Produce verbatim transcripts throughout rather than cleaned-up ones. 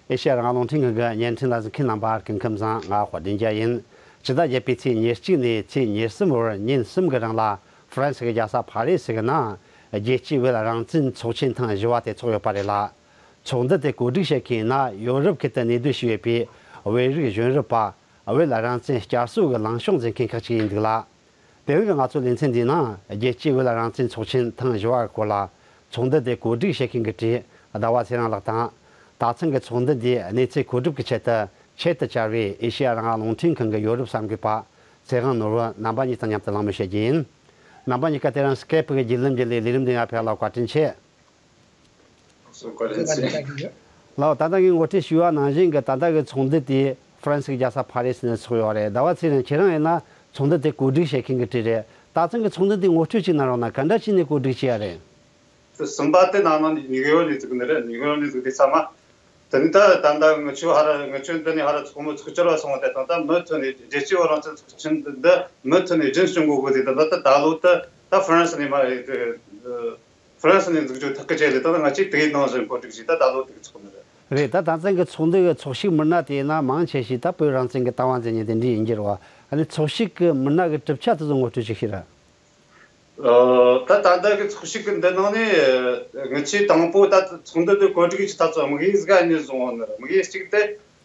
ཨེ་ཤེ་ཡ་རང་དབང་རླུང་འཕྲིན་ཁང་གི་བརྙན་འཕྲིན་ལ་གཟིགས་མཁན་རྣམ་པ་སྐུ་ཁམས་བཟང་། ང་དཔལ་ལྡན་རྒྱལ་ཡིན། ཕྱི་ཟླ་བརྒྱད་པའི་ཚེས་ཉེར་གཅིག་ནས་ཚེས་ཉེར་གསུམ་བར་ཉིན་གསུམ་གྱི་རིང་ལ་ཧྥ་རན་སི་གི་རྒྱལ་ས་ཕ་རི་སི་གི་ནང་རྒྱལ་སྤྱིའི་བོད་རང་བཙན་ཚོགས་ཆེན་ཐེངས་བཞི་བ་དེ་ཚོགས་ཡོད་པ་རེད་ལ། ཚོགས་འདུ་དེ་གོ་སྒྲིག་བྱེད་མཁན་ཡིན་ན་ཡོ་རོབ་ཁུལ་དུ་གནས་སྡོད་བྱས་ཡོད་པའི་བོད་རིགས་གཞོན་རབས་པ། བོད་རང་བཙན་བསྐྱར་གསོ་གི་ལངས་ཕྱོགས་འཛིན་མཁན་ཁག་ཅིག་ཡིན་འདུག་ལ། དེ་རིང་གི་ང་ཚོའི་ལེ་ཚན་འདིའི་ནང་རྒྱལ་སྤྱིའི་བོད་རང་བཙན་ཚོགས་ཆེན་ཐེངས་བཞི་བ་སྐོར་ལ་ཚོགས་འདུ་དེ་གོ་སྒྲིག་བྱེད་མཁན་གྱི་གྲས་ཟླ་བ་ཚེ་རིང་ལགས་དང་། དེང་སང་གི་ཚོགས་འདུ་འདིའི་གནས་ཚུལ་གོ་སྒྲུབ་ཀྱི་ཆེད་དུ་ཆེད་དུ་བཅར་བའི་ཨེ་ཤེ་ཡ་རང་དབང་རླུང་འཕྲིན་ཁང་གི་ཡོ་རོབ་གསར་འགོད་པ་ཚེ་དབང་ནོར་བུ་རྣམ་པ་གཉིས་དང་མཉམ་དུ་གླེང་མོལ་བྱེད་རྒྱུ་ཡིན། རྣམ་པ་གཉིས་ཀ་དེ་རིང་སི་ཀེབ་གི་བརྒྱུད་ལམ་བརྒྱུད་ལས་ལས་རིམ་འདི་ཡར་ཕེབས་ལ་བཀའ་དྲིན་ཆེ། ལགས། ད་ལྟ་ངས་ངོ་སྤྲོད་ཞུས་པ་ནང་བཞིན་གྱི་ད་ལྟ་གི་ཚོགས་འདུ་དེ་ཧྥ་རན་སི་གི་རྒྱལ་ས་ཕ་རི་སི་ནས་ཚོགས་ཡོད་རེད། ཟླ་བ་ཚེ་རིང་ཁྱེད་རང་ཡིན་ན་ཚོགས་འདུ་དེ་གོ་སྒྲིག་བྱེད་མཁན་གྱི་གྲས་རེད། ད་ཐེངས་ཀྱི་ཚོགས་འདུ་དེ་ངོ་སྤྲོད་ཅིག་གནང་རོགས་གནང་། ག་འདྲ་བྱས་ནས་གོ་སྒྲིག་བྱས་ཡ་རེད། གསུམ་པ་དེ་ནང་ནང་ནིའུ་ཡོག་ནས་བཙུགས་ནི་རེད། ནིའུ་ཡོག་ནས་བཙུགས་དུས་ཙམ་མ། དེ་ནས་ད་ད་ལྟ་ངི་ཆོ་ཧ་ར་ངི་ཆོ་འདི་ནས་ཧ་ར་ཚོགས་མི་ཚོགས་བཅར་བ་སོང་བ་དེ་དང་ད་མུ་མཐུད་ནས་རྒྱལ་སྤྱིའི་བོད་རང་བཙན་ཚོགས་ཆེན་འདི་མུ་མཐུད་ནས་རྒྱུན་སྐྱོང་དགོས་དགོས་དེ་དང་ད་ད་ད་ལོ་ད་ད་ཧྥ་རན་སི་ནས་མ་ཧྥ་རན་སི་ནས་འཛུགས་རྒྱུ་ཐག་གི་བཅད་ལས་ད་ད་ང་ཅིག་དེའི་ནང་བཞིན་གོ་སྒྲིག་བྱས་ད་ད་ལོ་དེ་གི་ཚོགས་མི་རེད། རེད། ད་ད་ཐེངས་ཀྱི་ཚོགས་འདུ་གི་ཚོགས་ཞུགས་མི་སྣ་དེ་ཡིན་ན་མང་ཆེ་ཤོས་ད་བོད་རང་བཙན་གྱི་དབང་བཙན་གྱི་དེ་འདྲའི་ཡིན་གྱི་རེད་བ། ཨ་ནི་ཚོགས་ཞུགས་ཀྱི་མི་སྣ་གི་གྲུབ་ཆ་དེ་ཚོ་ངོ་སྤྲོད་ཅིག་བྱེད་ར། ཨ། ད་ད་ལྟ་གི་ཚོགས་ཞུགས་ཀྱི་འདི་ནང་ནས་ངི་ཆོས་དང་པོ་ད་ཚོགས་འདུ་འདི་གོ་སྒྲིག་གི་ད་ཚོ་དམིགས་ཡུལ་ཟིག་ག་གཉིས་བཟུང་བ་ནི་རེད། དམིགས་ཡུལ་གཅིག་དེ་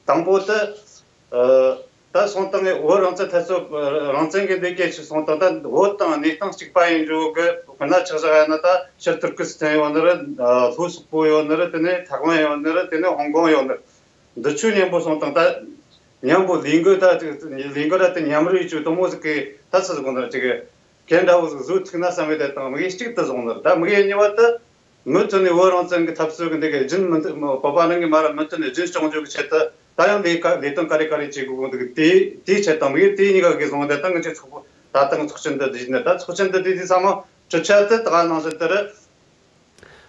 དང་པོ་དེ། ཨ། ད་སོང་དང་ངས་བོད་རང་བཙན་འཐབ་རྩོད་རང་བཙན་གྱི་འདི་སྐད་ཆ་སོང་དང་ད་བོད་དང་གནས་སྟངས་གཅིག་པ་ཡིན་འགྲོ་གི་དཔེར་ན་ཆ་བཞག་ཡ་ན་ད་ཕྱིར་ཐུར་ཀི་སི་ཐན་ཡོད་ནི་རེད། ལྷོ་སོག་པོ་ཡོད་ནི་རེད། དེ་ནས་ཐའེ་ཝན་ཡོད་ནི་རེད། དེ་ནས་ཧོང་ཀོང་ཡོད་ནི་རེད། འདི་ཆོ་མཉམ་པོ་སོང་དང་ད་མཉམ་པོ་ལས་འགུལ་ད་ལས་འགུལ་ར་དེ་མཉམ་རུབ་ཡེད་རྒྱུ་དེ་མོ་ཟིག་གི་ད་ཚོད་དགོངས་ནི་རེད། ཅིག་གན་འདྲ་བོ་ཟིག་བཟོ་ཐུབ་ན་བསམ་པའི་དེ་དང་དམིགས་ཡུལ་གཅིག་དེ་བཟུང་ནི་རེད། ད་དམིགས་ཡུལ་གཉིས་པ་དེ། མུ་མཐུད་ནས་བོད་རང་བཙན་གྱི་འཐབ་རྩོད་ཀྱི་འདི་གའི་རྒྱུན་མུ་མཐུད་བོད་པ་རང་གིས་མ་ར་མུ་མཐུད་ནས་རྒྱུན་སྐྱོང་རྒྱུ་གི་ཆེད་དུ་ད་ཡང་ལས་ཀ་ལས་དོན་ག་རེ་ག་རེ་བྱེད་དགོས་གོ་འདུག་དེའི་དེའི་ཆེད་དུ་དམིགས་ཡུལ་དེ་གཉིས་ཀ་གིས་བཟུང་སྟེ་ད་ངེད་ཚོའི་ཚོགས་པ་ད་ལྟ་ཚོགས་ཆེན་འདི་བསྡུས་ནས་ད་ཚོགས་ཆེན་འདི་བསྡུས་དུས་ཚང་མ་གྲུབ་ཆ་དེ་ད་ག་ནང་བཞིན་དེ་རེད།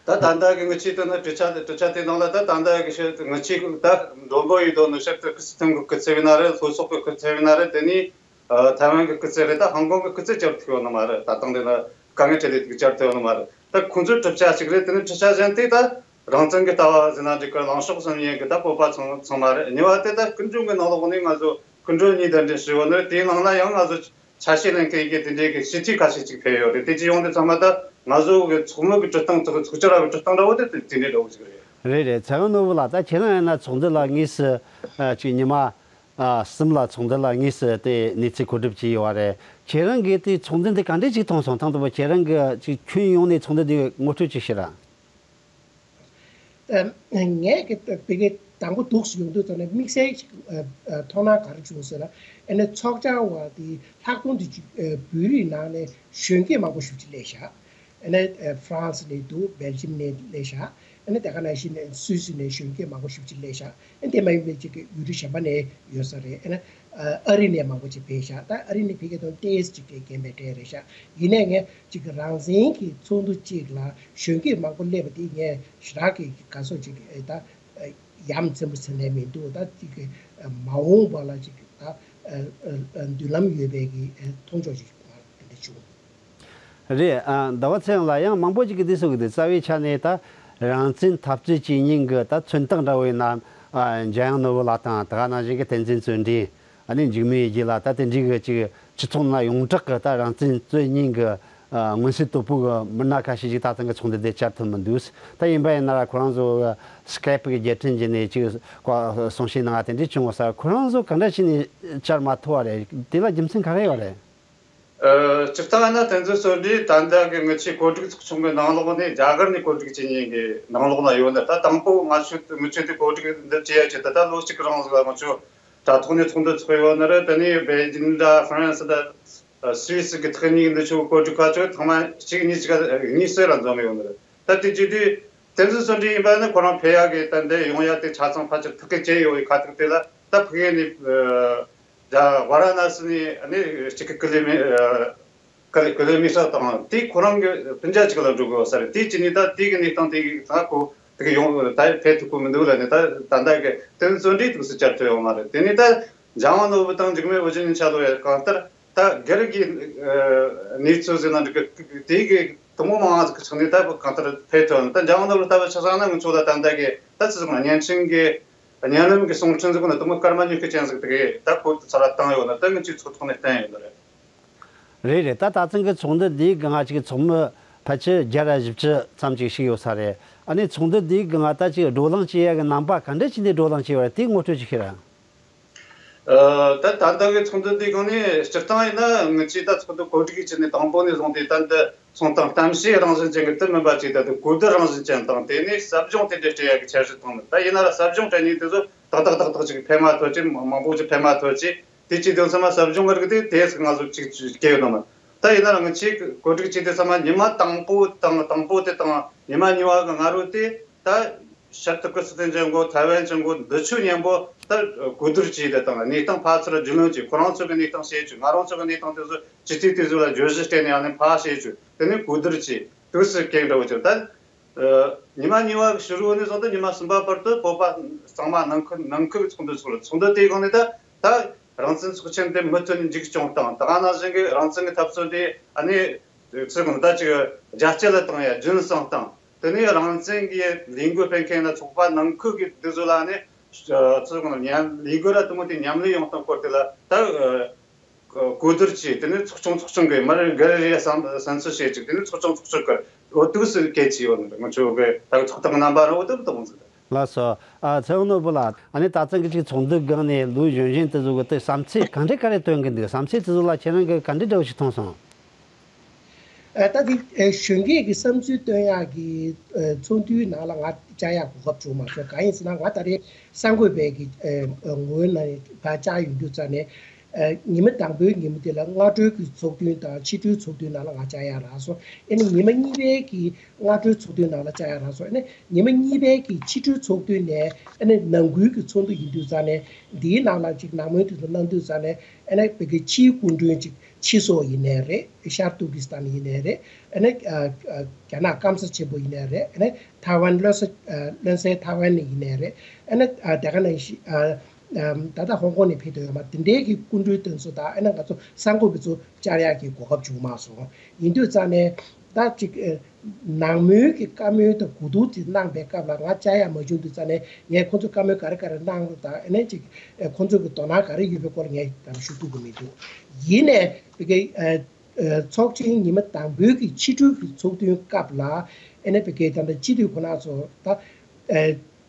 ད་ད་ལྟ་གི་ངེད་ཆོས་དོན་ནི་གྲུབ་ཆ་དེ་གྲུབ་ཆ་དེ་ནང་ལ་ད་ད་ལྟ་གི་ཤེས་ངེད་ཆོས་ད་མགྲོན་པོ་ཡིན་དོ་ནི་ཕྱིར་དུ་ཀི་སི་ཐན་གི་སྐུ་ཚབ་ཡིན་ན་རེད། ལྷོ་སོག་གི་སྐུ་ཚབ་ཡིན་ན་རེད། དེ་ནས། ཨ། ཐའེ་ཝན་གྱི་སྐུ་ཚབ་རེད། ད་ཧོང་ཀོང་གི་སྐུ་ཚབ་བཅར་ཐུབ་ཡོད་ནི་མ་རེད། ད་ཐེངས་འདི་ན་དཀའ་ངལ་འཕྲད་ལས་དེ་བཅར་ཐུབ་ཡོད་ནི་མ་རེད། ད་ཁོང་ཚོའི་གྲུབ་ཆ་གཅིག་རེད། དེ་ནི་གྲུབ་ཆ་གཞན་དེ་ད་རང་བཙན་གྱི་ལྟ་བ་ཟེར་ན་འགྲིག་གི། ལངས་ཕྱོགས་གསུམ་ཡན་གྱི་ད་བོད་པ་ཚང་ཚང་མ་རེད། གཉིས་པ་དེ་ད་སྐུ་མགྲོན་གྱི་ནང་ལོགས་ནས་ང་ཚོ་སྐུ་མགྲོན་གཉིས་གདན་འདྲེན་ཞུས་ཡོད་ནི་རེད། དེའི་ནང་ན་ཡང་ང་ཚོ་ཆ་ཤས་ལེན་མཁན་གྱི་དེ་འདྲའི་གི་སྤྱི་འཐུས་ཁ་ཤས་ཅིག་ཕེབས་ཡོད་རེད། དེ་ཅི་ཡོང་དུས་ཚང་མ་ད་ང་ཚོ་གི་ཚོགས་མི་གི་སྤྱིར་བཏང་ཚོགས་ཚོགས་བཅར་བ་གི་སྤྱིར་བཏང་འདྲ་བོ་དེ་དེ་འདྲའི་འདྲ་བོ་ཅིག་རེད། རེད་རེད། ཚེ་དབང་ནོར་བུ་ལགས། ད་ཁྱེད་རང་ཡིན་ན་ཚོགས་འདུ་ལ་དངོས་སུ་ཨ་ཅིག་ཉི་མ། ཨ། གསུམ་ལ་ཚོགས་འདུ་ལ་དངོས་སུ་དེ་གནས་ཚུལ་གོ་སྒྲུབ་བྱས་ཡོད་པ་རེད། ཁྱེད་རང་གིས་དེ་ཚོགས་འདུ་འདི་ག་འདྲས་ཅིག་མཐོང་སོང་། དང་དུ་བ་ཁྱེད་རང་གི་ཅིག་ཁྱོན་ཡོངས་ནས་ཚོགས་འདུ་འདི་ངོ་སྤྲོད་ཅིག་བྱེད་ར། ཨ། ངས་ཀྱི་ད་དེ་གའི་དང་པོ་འདུག་སེ་ཡོང་དུས་ཙམ་ནས་དམིགས་བསལ་ཅིག་ཨ་ཨ་མཐོང་སྣང་ག་རེ་བྱུང་ཟེར་ན། ཨ་ནི་ཚོགས་བཅར་བ་དེ་ལྷག་དོན་དུ་ཅིག་ཨ་བོད་རིགས་ནང་ནས་གཞོན་སྐྱེས་མང་པོ་ཞེ་པོ་ཅིག་སླེབས་ཤག་ཨ་ནི་ཨ་ཧྥ་རན་སི་ནས་འདུག་སྦེལ་ཇམ་ནས་སླེབས་ཤག་ཨ་ནི་དེ་ག་ནང་བཞིན་སུད་སི་ནས་གཞོན་སྐྱེས་མང་པོ་ཞེ་པོ་ཅིག་སླེབས་ཤག་ཨ་ནི་དེ་མ་ཡིན་པའི་ཅིག་གི་ཡུལ་གྲུ་གཞན་པ་ནས་ཡོད་ས་རེད། ཨ་ནི་ཨ་ཨ་རི་ནས་མང་པོ་ཅིག་ཕེབས་ཤག་ད་ཨ་རི་ནས་ཕེབས་མཁན་དང་ཏོག་ཙམ་ཅིག་གི་རྒན་པའི་གྲས་རེད་ཤག་ཡིན་ནའི་ངས་ཅིག་གི་རང་བཙན་གྱི་ཚོགས་འདུ་གཅིག་ལ་གཞོན་སྐྱེས་མང་པོ་སླེབས་པ་དེ་ངས་ཞེ་དྲག་གི་དགའ་ཚོར་ཅིག་ཨེ་ད་ཨ་ཡ་མཚན་པོ་ཟེར་ནས་མི་འདུག་ད་ཅིག་གི་ཨ་མ་འོངས་པ་ལ་ཅིག་ད་ཨ་ཨ་ཨ་མདུན་ལམ་ཡོད་པའི་གི་ཨ་མཐོང་ཕྱོགས་ཅིག་ང་དེ་འདྲ་བྱུང་། རེད། ཨ། ཟླ་བ་ཚེ་རིང་ལགས། ཡང་མང་པོ་ཅིག་གིས་འདི་སོགས་ཀྱི་འདི་རྩ་བའི་ཆ་ནས་ད་རང་བཙན་འཐབ་རྩོད་བྱེད་མཁན་གྱི་ད་མཚོན་རྟགས་འདྲ་བོ་ཡིན་ན། ཨ། འཇམ་དབྱངས་ནོར་བུ་ལགས་དང་དེ་ག་ནང་བཞིན་གྱི་བསྟན་འཛིན་བརྩོན་འགྲུས། ཨ་ནི་འཇིགས་མེད་ཡེ་ཤེས་ལགས། ད་དེ་འདྲའི་གི་ཅིག་སྤྱི་ཚོགས་ནང་ཡོངས་གྲགས་ཀྱི་ད་རང་བཙན་རྩོད་མཁན་གྱི་ཨ་མངོན་གསལ་དོད་པོ་གི་མི་སྣ་ཁ་ཤས་ཅིག་ད་ཐེངས་ཀྱི་ཚོགས་འདུ་དེ་བཅར་ཐུབ་མི་འདུག་ད་ཡིན་པ་ཡིན་ན་ར་ཁོ་རང་ཚོ་གི་སི་ཀེབ་གི་རྒྱལ་ཕྲན་བརྒྱུད་ནས་ཅིག་གསུང་བཤད་གནང་བ་དེ་འདྲ་བྱུང་བ་ས། ཁོ་རང་ཚོ་ག་འདྲ་བྱས་ནས་བཅར་མ་ཐུབ་པ་རེད། དེ་ལ་རྒྱུ་མཚན་ག་རེ་ཡོད་རེད། ཨ། སྤྱིར་བཏང་ན་བསྟན་འཛིན་བརྩོན་འགྲུས་ད་ལྟ་གི་ངི་ཆོའི་གོ་སྒྲིག་ཚོགས་ཆུང་གི་ནང་ལོགས་ནས་རྒྱ་གར་ནས་གོ་སྒྲིག་བྱེད་མཁན་གྱི་ནང་ལོགས་ན་ཡོད་ནི། ད་དང་པོ་ང་ཚོ་ངི་ཆོ་དེ་གོ་སྒྲིག་འདི་བྱེད་ཡ་ཆེད་དུ་ད་ལོ་གཅིག་གི་རིང་ལ་ང་ཚོ་དྲ་ཐོག་ནས་ཚོགས་འདུ་ཚོགས་ཡོད་ནི་རེད། དེ་ནས་སྦེལ་ཇམ་དང་ཧྥ་རན་སི་དང་སུད་སི་གི་ཐེག་ནིག་འདི་ཆོ་གོ་སྒྲིག་ཁ་ཆོ་ཚང་མ་གཅིག་གཉིས་གཅིག་གཉིས་གསུམ་ལ་འཛོམས་ཡོད་ནི་རེད། ད་དེ་བྱེད་དུས་བསྟན་འཛིན་བརྩོན་འགྲུས་ཡིན་པ་ནི་ཁོ་རང་ཕེབས་ཡག་གི་ད་འདི་ཡོང་ཡག་དེ་ཆ་ཚང་ཕལ་ཆེར་ཐག་གིས་བཅད་ཡོད་པའི་ཁ་ཐུག་དེ་ལ་ད་ཕ་གི་ནས་ཨ་ཝ་ར་ཎ་སི་ནས་ཨ་ནི་གཅིག་གི་ཀུ་ལེ་མེ་ཨ་ཀུ་ལེ་ཀུ་ལེ་མེ་ཤ་དང་དེ་ཁོ་རང་གི་སྤུན་ཀྱག་ཅིག་ལ་འགྲོ་དགོས་ས་རེད། དེ་བྱས་ནས་ད་དེ་གི་གནས་སྟངས་དེ་གི་ད་ཁོ་དེ་གི་ཡོང་ད་ཕེབས་ཐུབ་ཀྱི་མི་འདུག་ལབ་ནས་ད་ད་ལྟ་གི་བསྟན་འཛིན་བརྩོན་འགྲུས་དུས་སུ་བཅར་ཐུབ་ཡོད་མ་རེད། དེ་ནས་ད་འཇམ་དབྱངས་ནོར་བུ་དང་འཇིགས་མེད་ཨོ་རྒྱན་གཉིས་ཆ་ལོ་ཡ་གང་ལྟར། ད་སྒེར་གྱི་ཨ་གནས་ཚུལ་ཟེར་ན་འགྲིག་གི། དེ་གི་དུ་མོ་མང་ང་ཟིག་གི་ཆགས་ནས་ད་གང་ལྟར་ཕེབས་ཐུབ། ད་འཇམ་དབྱངས་ནོར་བུ་ལྟ་བུ་ཆ་བཞག་ན་ང་ཚོ་ལ་ད་ལྟ་གི་ད་ཅི་ཟེར་ན་བརྙན་འཕྲིན་གི་ གཉའ་གནོན་གྱི་གསུང་འཕྲིན་ཟིག་ནི་དེ་མོ་སྐར་མ་ཉི་ཤུ་ཅན་ཟིག་དེ་གས་ད་བོད་དུ་ཚུར་བཏང་ཡོད་ན། ད་ངེད་ཚོའི་ཚོགས་ཐོག་ནས་བསྟན་ཡོད་ནི་རེད། རེད་རེད། ད་ད་ཐེངས་ཀྱི་ཚོགས་འདུ་འདིའི་སྒང་ང་ཅིག་ཚོགས་མི་ཕལ་ཆེར་བརྒྱ་ར་བཞི་བཅུ་ཙམ་ཅིག་ཞུགས་ཡོད་ས་རེད། ཨ་ནི་ཚོགས་འདུ་འདིའི་སྒང་ང་ད་ཅིག་བགྲོ་གླེང་བྱེད་ཡ་གི་རྣམ་པ་ག་འདྲ་ཅིག་ནས་བགྲོ་གླེང་བྱས་པ་རེད། དེ་ངོ་སྤྲོད་ཅིག་ཤེས་ར། ཨ། ད་ད་ལྟ་གི་ཚོགས་འདུ་འདིའི་སྒང་ནས་སྤྱིར་བཏང་ཡིན་ན་ངེད་ཚོས་ད་ཚོགས་འདུ་གོ་སྒྲིག་བྱས་ནས་དང་པོ་ནས་བཟུང་སྟེ་ད་འདི་སོང་དང་གཏམ་བཤད་རང་བཞིན་ཅན་གྱི་དེ་མིན་པ་ཅིག་ད་དུ་གོ་བསྡུར་རང་བཞིན་ཅན་དང་དེ་ནས་ཟབ་སྦྱོང་དེ་འདྲ་སྤྲད་ཡ་གི་འཆར་གཞི་བཏང་ནས། ད་ཡིན་ན་ར་ཟབ་སྦྱོང་སྤྲད་ནས་དེ་ཚོ་ཏག་ཏག་ཏག་ཏག་ཅིག་ཕན་མ་ཐོགས་ཅིག་མང་པོ་ཅིག་ཕན་མ་ཐོགས་ཅིག་དེ་ཅིག་དོན་ཚང་མ་ཟབ་སྦྱོང་གི་རིགས་དེ་དེ་ང་ཚོ་ཅིག་སྐྱེལ་ཡོད་ནམ། ད་ཡིན་ན་ར་ང་ཚོས་གོ་སྒྲིག་བྱས་དུས་ཚང་མ་ཉི་མ་དང་པོ་དང་དང་པོ་དེ་དང་ཉི་མ་གཉིས་པ་གི་སྔ་དྲོ་དེ་ད་ཤར་ཏུར་ཀི་སི་ཐན་ཅན་གོ་ཐའེ་ཝན་ཅན་གོ་འདི་ཆོ་མཉམ་པོ་ད་གོ་བསྡུར་བྱས་དེ་དང་གནས་སྟངས་ཕར་ཚུར་རྒྱུས་ལོན་བྱས། ཁོ་རང་ཚོ་གི་གནས་སྟངས་བཤད་བྱས། ང་རང་ཚོ་གི་གནས་སྟངས་དེ་ཚོ་སྤྱི་འཐུས་དེ་ཚོ་ལ་བརྗོད་གཞི་སྤྲད་ནས་ཨ་ནི་ཕར་བཤད་བྱས། དེ་ནས་གོ་བསྡུར་བྱས། དུས་སུ་སྐད་འདྲ་བོ་བྱས། ད་ཨ། ཉི་མ་གཉིས་པ་གི་ཕྱི་དྲོ་ནས་བཟུང་སྟེ་ཉི་མ་གསུམ་པ་བར་དུ་བོད་པ་གཙང་མ་ནང་ཁུལ་ནང་ཁུལ་གྱི་ཚོགས་འདུ་ཚོགས་ལ། ཚོགས་འདུ་དེའི་སྒང་ནས་ད་ད་རང་བཙན་ཚོགས་ཆེན་དེ་མུ་མཐུད་ནས་མཇུག་སྐྱོང་སྟངས། ད་ག་ནང་བཞིན་གྱི་རང་བཙན་གྱི་འཐབ་རྩོད་དེ་ཨ་ནི་ཚུལ་གང་ད་ཅིག་རྒྱ་སྐྱེད་ལ་བཏང་ཡ་རྒྱུན་བསྲིང་སྟངས། དེ་ནས་རང་བཙན་གྱི་ལས་འགུལ་སྤེལ་མཁན་ལ་ཚོགས་པ་ནང་ཁུལ་གྱི་དེ་ཚོ་ལ་ཨ་ནི་ཚུལ་གང་ཉམས་ལས་འགུལ་ར་དེ་མོ་དེ་མཉམ་ལས་ཡོང་སྟངས་སྐོར་དེ་ལ་ད། གོ་བསྡུར་བྱས། དེ་ནས་ཚོགས་ཆུང་ཚོགས་ཆུང་གིས་མར་ག་རེ་རེ་བསམ་བསམ་ཚུལ་བཤད་ཅིག་དེ་ནས་ཚོགས་ཆུང་ཚོགས་ཆུང་གིས་འོ་དུས་སུ་སྐད་ཆ་ཡོད་ནི་རེད། ང་ཚོ་གི་ད་ཚོགས་ཐེངས་རྣམ་པ་ར་འོ་དུ་དུ་འོང་ཟིན། ལགས་སོ། ཨ། ཚེ་དབང་ནོར་བུ་ལགས། ཨ་ནི་ད་ཐེངས་ཀྱི་ཅིག་ཚོགས་འདུ་སྒང་ནས་ལོ་གཞོན་གཞོན་དེ་ཚོ་གི་དེ་བསམ་ཚུལ་ག་འདྲ་ག་རེ་བཏོན་གི་འདུག་བསམ་ཚུལ་དེ་ཚོ་ལ་ཁྱེད་རང་གིས་ག་འདྲ་འདྲ་བོ་ཞིག་མཐོང་སོང་། ཨ། ད་དེ་ཨ་གཞོན་སྐྱེས་ཀྱི་བསམ་ཚུལ་བཏོན་ཡག་གི་ཨ་ཚོགས་འདུའི་ནང་ལ་ང་བཅར་ཡག་གོ་སྐབས་བྱུང་མ་སོང་། གང་ཡིན་ཟེར་ན་ང་ད་རེས་གསར་འགོད་པའི་གི་ཨ་ངོ་བོའི་ནང་ནས་ཕར་བཅར་ཡོང་དུས་ཙ་ནས། ཨ། ཉི་མ་དང་པོའི་ཉིན་མོ་དེ་ལ་སྔ་དྲོའི་གི་ཚོགས་འདུ་དང་ཕྱི་དྲོའི་ཚོགས་འདུའི་ནང་ལ་ང་བཅར་ཡག་རག་སོང་། ཨ་ནི་ཉི་མ་གཉིས་པའི་གི་སྔ་དྲོའི་ཚོགས་འདུའི་ནང་ལ་བཅར་ཡག་རག་སོང་། ཨ་ནི་ཉི་མ་གཉིས་པའི་གི་ཕྱི་དྲོའི་ཚོགས་འདུ་ནས་ཨ་ནི་ནང་ཁུལ་གི་ཚོགས་འདུ་ཡིན་དུས་ཙ་ནས་འདིའི་ནང་ལ་ཅིག་ནང་མོལ་དེ་ཚོ་གནང་དུས་ཙ་ནས། ཨ་ནི་བོད་ཀྱི་ཕྱིའི་སྐུ་མགྲོན་ཅིག་ཕྱི་སོག་ཡིན་ནའི་རེད། ཤར་ཏུར་ཀི་སི་ཐན་ཡིན་ནའི་རེད། ཨ་ནི་ཨ་ཨ་རྒྱ་ནག་སྐམ་ས་ཆེན་པོ་ཡིན་ནའི་རེད། ཨ་ནི་ཐའེ་ཝན་བློན་ས་ཨ་བློན་སའི་ཐའེ་ཝན་ནས་ཡིན་ནའི་རེད། ཨ་ནི་ཨ་དེ་ག་ནང་བཞིན་ཨ་ཨ་ད་ལྟ་ཧོང་ཀོང་ནས་ཕེབས་བསྡད་ཡོད་མ། དེ་འདྲའི་གི་སྐུ་མགྲོན་དེ་ཚོ་དང་། ཨ་ནི་ང་ཚོ་གསར་འགོད་པ་ཚོ་བཅར་ཡག་གི་གོ་སྐབས་བྱུང་མ་སོང་། ཡིན་དུས་ཙ་ནས་ད་ཅིག་ཨ་ནང་མོལ་གྱི་བཀའ་མོལ་དང་གོ་བསྡུར་དེ་གནང་པའི་སྐབས་ལ་ང་བཅར་ཡག་མ་བྱུང་དུས་ཙ་ནས་ངས་ཁོང་ཚོས་བཀའ་མོལ་ག་རེ་ག་རེ་གནང་དང་། ཨ་ནི་ཅིག་ཨ་ཁོང་ཚོ་གི་དོ་སྣང་ག་རེ་ཡོད་པའི་སྐོར་ལ་ངས་ད་ཞུ་ཐུབ་ཀྱི་མི་འདུག་ཡིན་ནའི་བོད་ཀྱི་ཨ་ཨ་ཚོགས་ཆེན་ཉི་མ་དང་པོའི་གི་ཕྱི་དྲོའི་གི་ཚོགས་ཐུན་སྐབས་ལ་ཨ་ནི་བོད་ཀྱི་ད་ལྟ་སྤྱི་འཐུས་ཁོ་ན་ཚོ་ད་ཨ་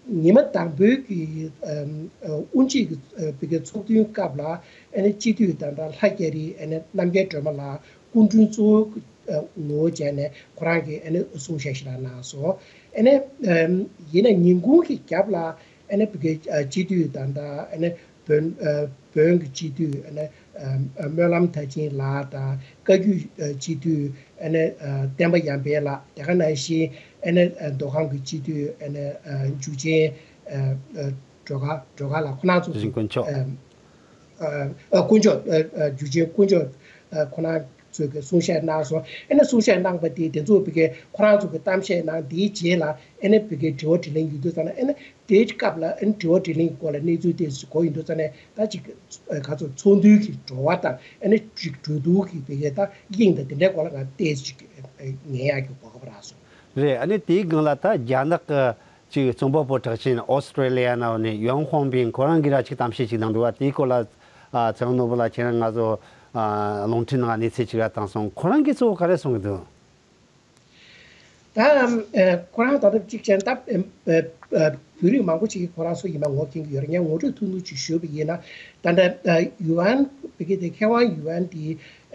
ཉི་མ་དང་པོའི་གི་ཨ་ཨ་དབུ་འབྱེད་ཀྱི་ཨ་བོད་ཀྱི་ཚོགས་ཐུན་སྐབས་ལ་ཨ་ནི་སྤྱི་འཐུས་ད་ལྟ་ལྷ་རྒྱ་རི་ཨ་ནི་རྣམ་རྒྱལ་སྒྲོལ་མ་ལགས་སྐུ་མགྲོན་གཙོ་བོ་གི་ཨ་ངོ་བོ་བྱས་ནས་ཁོ་རང་གིས་ཨ་ནི་གསུང་བཤད་ཞིག་རང་གནང་སོང་། ཨ་ནི་ཨམ་ཡིན་ན་ཉིན་གུང་གི་རྒྱབ་ལ་ཨ་ནི་བོད་ཀྱི་ཨ་སྤྱི་འཐུས་དང་། ད་ཨ་ནི་བོན་ཨ་བོན་གྱི་སྤྱི་འཐུས་ཨ་ནི་ཨམ་ཨ་སྨོན་ལམ་མཐར་ཕྱིན་ལགས་དང་། བཀའ་བརྒྱུད་ཨ་སྤྱི་འཐུས་ཨ་ནི་ཨ་བསྟན་པ་ཡར་འཕེལ་ལགས། དེ་ག་ནང་བཞིན་ཨ་ནི་ཨ་མདོ་ཁམས་ཀྱི་སྤྱི་འཐུས་ཨ་ནི་ཨ་འཇུ་ཆེན་ཨ་ཨ་སྒྲོལ་དཀར་སྒྲོལ་དཀར་ལགས། ཁོ་རང་ཚོ་འཇུ་ཆེན་དཀོན་མཆོག་ཨ་ཨ་དཀོན་མཆོག་ཨ་ཨ་འཇུ་ཆེན་དཀོན་མཆོག་ཨ་ཁོ་རང་ཚོས་ཀྱི་གསུང་བཤད་གནང་སོང་། ཨ་ནི་གསུང་བཤད་གནང་པ་དེ་དེ་ཚོ་བོད་ཀྱི་ཁོ་རང་ཚོ་གི་གཏམ་བཤད་གནང་། དེའི་རྗེས་ལ་ཨ་ནི་བོད་ཀྱི་དྲི་བ་དྲིས་ལན་ཡོད་དུས་ཙམ་ལ། ཨ་ནི་དེའི་སྐབས་ལ་ཨ་ནི་དྲི་བ་དྲིས་ལན་གྱི་སྐོར་ལ་གནས་ཚུལ་ཏོག་ཙམ་གོ་ཡོང་དུས་ཙམ་ནས། ད་ཅིག་ཨ་ག་ཚོད་ཚོགས་འདུའི་གི་བྲོ་བ་དང་། ཨ་ནི་ཅིག་གྲོས་བསྡུར་གྱི་བོད་ཀྱི་ད་དབྱིངས་དང་དེ་འདྲའི་སྐོར་ལ་ང་ཏོག་ཙམ་ཅིག་ཨ་ཉན་ཡག་གི་གོ་སྐབས་རག་སོང་། རེད། ཨ་ནི་དེའི་སྒང་ལ་ད་རྒྱ་ནག་གི་ཅིག་རྩོམ་པ་པོ་གྲགས་ཅན་ཨོ་སི་ཀྲེ་ལི་ཡ་ནང་ནས་ཡོན་ཧོང་པིན་ཁོ་རང་གིས་ར་ཅིག་གཏམ་བཤད་ཅིག་གནང་འདུག་བ། དེའི་སྐོར་ལ་ཨ་ཚེ་དབང་ནོར་བུ་ལགས་ཁྱེད་རང་ང་ཚོ་ཨ་རླུང་འཕྲིན་ནང་གནས་ཚུལ་ཅིག་ར་བཏང་སོང་། ཁོ་རང་གིས་གཙོ་བོ་ག་རེ་གསུང་གི་འདུག་ད་ཨ་ཁོ་རང་ད་ལྟ་གཅིག་བྱས་ན་ད་ཨ་ཨ་བོད་རིགས་མང་པོ་ཅིག་གིས་ཁོ་རང་སུ་ཡིན་མ་ངོ་མཁྱེན་གྱི་ཡོད་རེད། ངས་ངོ་སྤྲོད་ཐུང་ཐུང་ཅིག་ཞུས་པ་ཡིན་ན། ད་ལྟ་ཨ་ཡུའུ་ཨེན་བོད་སྐད་དེ་མཁས་དབང་ཡུའུ་ཨེན་དེ་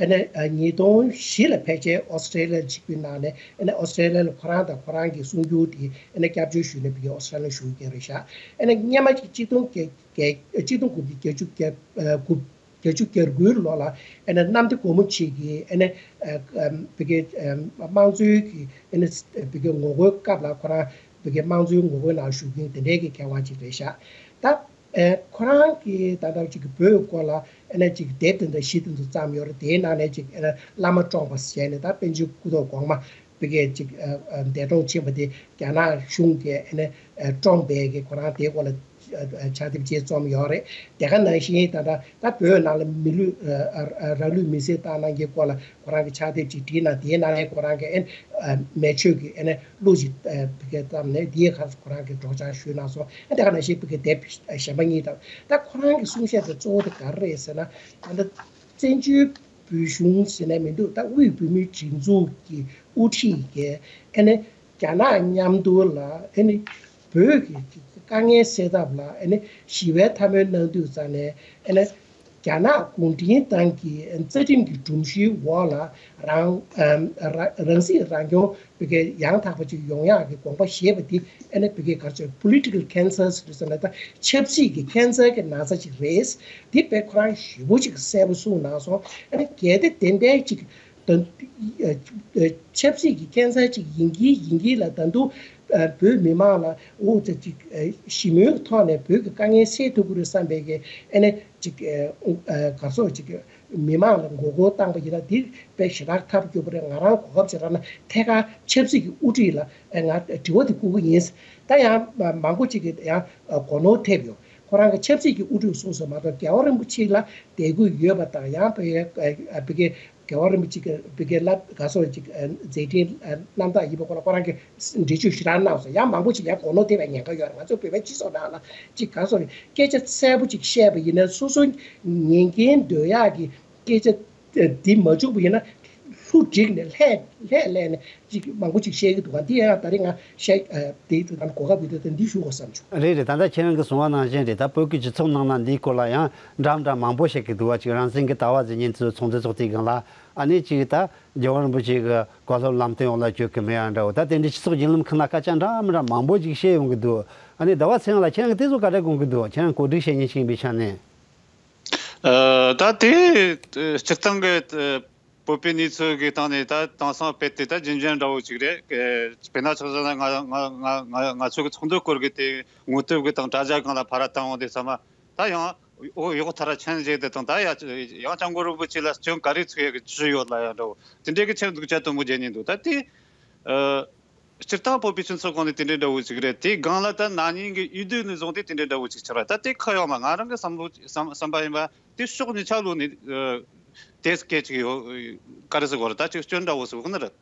ཨ་ནི་ཨ་ཉིས་སྟོང་བཞི་ལ་ཕལ་ཆེར་ཨོ་སི་ཀྲེ་ལི་ཡ་ལ་ཆིབས་བསྒྱུར་གནང་ནས། ཨ་ནི་ཨོ་སི་ཀྲེ་ལི་ཡ་ལ་ཁོ་རང་དང་ཁོ་རང་གི་གསུང་སྒྱུར་དེ་ཨ་ནི་སྐྱབས་བཅོལ་ཞུས་ནས་བོད་ཀྱི་ཨོ་སི་ཀྲེ་ལི་ཡ་ལ་བཞུགས་མཁན་རེད་ཤག་ཨ་ནི་སྔོན་མ་ཅིག་གཅིག་སྟོང་བརྒྱད་བརྒྱད་གཅིག་སྟོང་དགུ་བརྒྱ་བརྒྱད་ཅུ་གྱ་ཨ་དགུ་བརྒྱད་ཅུ་གྱ་དགུའི་ལོ་ལ་ཨ་ནི་གནམ་བདེ་སྒོ་མོ་ཆེ་གི་ཨ་ནི་ཨ་ཨ་བོད་ཀྱི་ཨ་དམངས་གཙོའི་གི་ཨ་ནི་བོད་ཀྱི་ངོ་རྒོལ་སྐབས་ལ་ཁོ་རང་བོད་ཀྱི་དམངས་གཙོའི་ངོ་རྒོལ་ནང་ཞུགས་མཁན་དེ་འདྲའི་གི་མཁས་དབང་ཅིག་རེད་ཤག་ད་ཨ་ཁོ་རང་གིས་ད་ལྟ་ཅིག་བོད་སྐོར་ལ་ཨ་ནི་ཅིག་དེབ་དེ་འདྲ་བཞི་དེ་ཚོ་བརྩམས་ཡོད་རེད། དེའི་ནང་ནས་ཅིག་ཨ་ནི་བླ་མ་བཀྲོངས་པ་ཟེར་ནས། ད་པཎ་ཆེན་སྐུ་ཐོག་གོང་མ་བོད་ཀྱི་ཅིག་ཨ་ཨ་འདས་གྲོངས་ཕྱིན་པ་དེ་རྒྱ་ནག་གཞུང་གིས་ཨ་ནི་ཨ་བཀྲོངས་པའི་གི་ཁོ་རང་དེའི་སྐོར་ལ་ ཕྱག་དེབ་ཅིག་རྩོམ་ཡོད་རེད། དེ་ག་ནང་བཞིན་ད་ལྟ་ད་བོད་ནང་ལ་མི་ལུས་རང་ལུས་མེར་སྲེག་བཏང་གནང་གི་སྐོར་ལ་ཁོ་རང་གི་ཕྱག་དེབ་ཅིག་བྲིས་གནང་། དེའི་ནང་ལ་ཁོ་རང་གི་ཨེ་མེ་མཆོད་ཀྱི་ཨེ་ནས་གླུ་ཅིག་ཕ་གིར་བརྩམས་ནས་དེའི་ཁར་ཁོ་རང་གི་སྒྲོག་སྦྱང་ཞུས་གནང་སོང་། ཨེ་དེ་ག་ནང་བཞིན་ཕ་གིར་དེབ་གཞན་པ་གཉིས་དང་། ད་ཁོ་རང་གི་གསུང་བཤད་དེ་གཙོ་བོ་དེ་ག་རེ་རེད་ཟེར་ན། ད་ལྟ་བཙན་བྱོལ་བོད་གཞུང་ཟེར་ནས་མི་འདུག་ད་དབུས་བོད་མིའི་སྒྲིག་འཛུགས་ཀྱི་དབུ་ཁྲིད་ཀྱིས་ཨེ་ནས་རྒྱ་ནག་མཉམ་དུ་ལ་ཨེ་ནི་བོད་ཀྱི་དཀའ་ངལ་སེལ་ཐབས་ལ་ཨེ་ནི་ཞི་བའི་འཐབ་མོ་གནང་དུས་ཙང་ནས་ཨེ་ནི་རྒྱ་ནག་གུང་ཁྲན་ཏང་གི་རྩ་ཁྲིམས་ཀྱི་སྒྲོམ་གཞིའི་འོག་ལ་རང་ཨམ་ར་རང་སྲིད་རང་སྐྱོང་བོད་སྐད་ཡང་དག་པ་ཅིག་ཡོང་ཡག་གི་དགོངས་པ་བཞེས་པ་འདི་ཨེ་ནི་བོད་སྐད་ག་རེ་ཟེར། political cancer་ཟེར་ན་ད་ཆབ་སྲིད་ཀྱི་cancer་གི་ན་ཚ་ཅིག་རེད། འདི་དཔེ་ཁོ་རང་ཞེ་པོ་ཅིག་གསལ་པོ་གསུངས་གནང་སོང་། ཨེ་ནི་གལ་ཏེ་དེ་འདྲའི་ཅིག་ད་ཆབ་སྲིད་ཀྱི་cancer་ཅིག་ཡིན་གྱི་ཡིན་གྱི་ལ་ད་དུང་བོད་མི་མང་ལ་འོ་ཙི་ཅིག་ཞི་མོལ་ཐོག་ནས་བོད་ཀྱི་དཀའ་ངལ་སེལ་ཐུབ་ཀྱི་རེད་བསམ་པའི་གི་ཨེ་ནས་ཅིག་ག་སོགས་ཅིག་མི་མང་ལ་མགོ་སྐོར་བཏང་པ་ཡིན་ན་འདི་དཔེ་ཞེ་དྲག་ཐབས་སྐྱོ་པོ་རེད། ང་རང་གོ་སྐབས་ཅིག་རག་ན་ཐད་ཀར་ཆབ་སྲིད་ཀྱི་དབུ་ཁྲིད་ལ་ང་དྲི་བ་དེ་བསྐུར་གི་ཡིན། ད་ཡང་མང་པོ་ཅིག་གིས་ཡང་གོ་ནོར་ཐེབས་ཡོད། ཁོ་རང་གི་ཆབ་སྲིད་ཀྱི་དབུ་ཁྲིད་གསུངས་སོང་མ་གཏོགས་རྒྱལ་བ་རིན་པོ་ཆེ་ལ་དད་གུས་ཡོད་པ་དང་ཡང་བོད་ཀྱི་རྒྱལ་བ་རིན་པོ་ཆེ་གི་བོད་ཀྱི་བླ་ག་སོགས་ཅིག་མཛད་འཕྲིན་རྣམ་དག་ཡིན་པ་ཁོ་ལ་ཁོ་རང་གི་འགྲེལ་བརྗོད་ཞེ་དྲག་གནང་སོང་། ཡང་མང་པོ་ཅིག་ཡང་གོ་ནོར་ཐེབས་པའི་ཉེན་ཁ་ཡོད་རེད། ང་ཚོ་བོད་པའི་སྤྱི་ཚོགས་ནང་ལ་ཅིག་ག་སོགས་སྐད་ཆ་གསལ་པོ་ཅིག་བཤད་པ་ཡིན་ན་སོ་སོ་ཉན་མཁན་འདོད་ཡག་གི་སྐད་ཆ་འདི་མ་བཅུག་པ་ཡིན་ན་ལྷུ་བསྒྲིགས་ནས་ལྷད་ལྷད་ལྷད་ནས་ཅིག་མང་པོ་ཅིག་བཤད་ཀྱི་འདུག་ག་འདི་ཡང་ད་རེས་ང་བཤད་དེའི་དུས་ད་གོ་སྐབས་ཡོད་དུས་ད་འདི་ཞུ་དགོས་བསམ་བྱུང་། རེད་རེད། ད་ལྟ་ཁྱེད་རང་གིས་གསུངས་པ་ནང་བཞིན་རེད། ད་བོད་ཀྱི་སྤྱི་ཚོགས་ནང་ན་འདིའི་སྐོར་ལ་ཡང་འདྲ་མི་འདྲ་མང་པོ་བཤད་ཀྱི་འདུག་བ། ཅིག་རང་བཙན་གྱི་ལྟ་བ་ཟེར་མཁན་ཚོའི་ཚོགས་འདུ་ཚོགས་དུས་སྒང་ལ་ཨ་ནི་ཅིག་ད་རྒྱལ་བ་རིན་པོ་ཆེ་གི་བཀའ་སློབ་ལམ་སྟོན་འོག་ལ་བསྐྱོད་ཀྱི་མེད་ཡ་འདྲ་བོ། ད་དེ་འདྲའི་སྤྱི་ཚོགས་བརྒྱུད་ལམ་ཁག་ན་སྐད་ཆ་འདྲ་མི་འདྲ་མང་པོ་ཅིག་བཤད་ཡོང་གི་འདུག་ཨ་ནི་ཟླ་བ་ཚེ་རིང་ལགས་ཁྱེད་རང་གིས་དེ་ཚོ་ག་འདྲ་དགོངས་ཀྱི་འདུག་ཁྱེད་རང་གོ་སྒྲིག་བྱེད་མཁན་ཞིག་ཡིན་པའི་ཆ་ནས། ཨ། ད་དེ་སྤྱིར་བཏང་གི་བོད་པའི་གནས་ཚུལ་གྱི་སྟེང་ནས་ད་དེང་སང་དཔེ་དེ་ད་རྒྱུན་རྒྱུན་འདྲ་བོ་ཅིག་རེད། དཔེར་ན་ཆ་བཞག་ན་ང་ང་ང་ང་ང་ཚོ་གི་ཚོགས་འདུ་སྐོར་གྱི་དེ་ངོ་དེབ་གི་དང་དྲ་རྒྱ་སྒང་ལ་ཕར་བཏང་འོང་དུས་ཙམ་པ་ད་ཡང་འོ་གཡོག་ཐར་ཆེན་བྱས་དེ་དང་ད་ཡ་ཡང་སྐྱབས་མགོན་རིན་པོ་ཆེ་ལ་སྐྱོན་ག་རེ་ཚུགས་ཡག་གི་ཇུས་ཡོད་ལ་ཡ་འདྲ་བོ་དེ་འདྲའི་གི་ཆེད་འཛུགས་བྱ་དུམ་བུ་བརྒྱབ་ནས་འདུག་ད་དེ་ཨ། སྤྱིར་བཏང་བོད་པའི་སྤྱི་ཚོགས་སྒང་ནས་དེ་འདྲའི་འདྲ་བོ་ཅིག་རེད། དེའི་སྒང་ལ་ད་ན་ནིང་གི་འོས་བསྡུ་ནས་བཟུང་སྟེ་དེ་འདྲའི་འདྲ་བོ་ཅིག་ཆགས་རེད། ད་དེ་ཁ་ཡོང་མ་ང་རང་གི་བསམ་བློ་བསམ་བསམ་པ་ཡིན་པ་དེ་ཕྱོགས་གཉིས་ཆ་ལོག་ནས་ཨ། དེ་སྐད་ཅིག་ཡོད་ག་རེ་ཟེར་དགོས་རེད། ད་ཅིག་སྐྱོན་འདྲ་བོ་ཟེར་དགོས་ནི་རེད།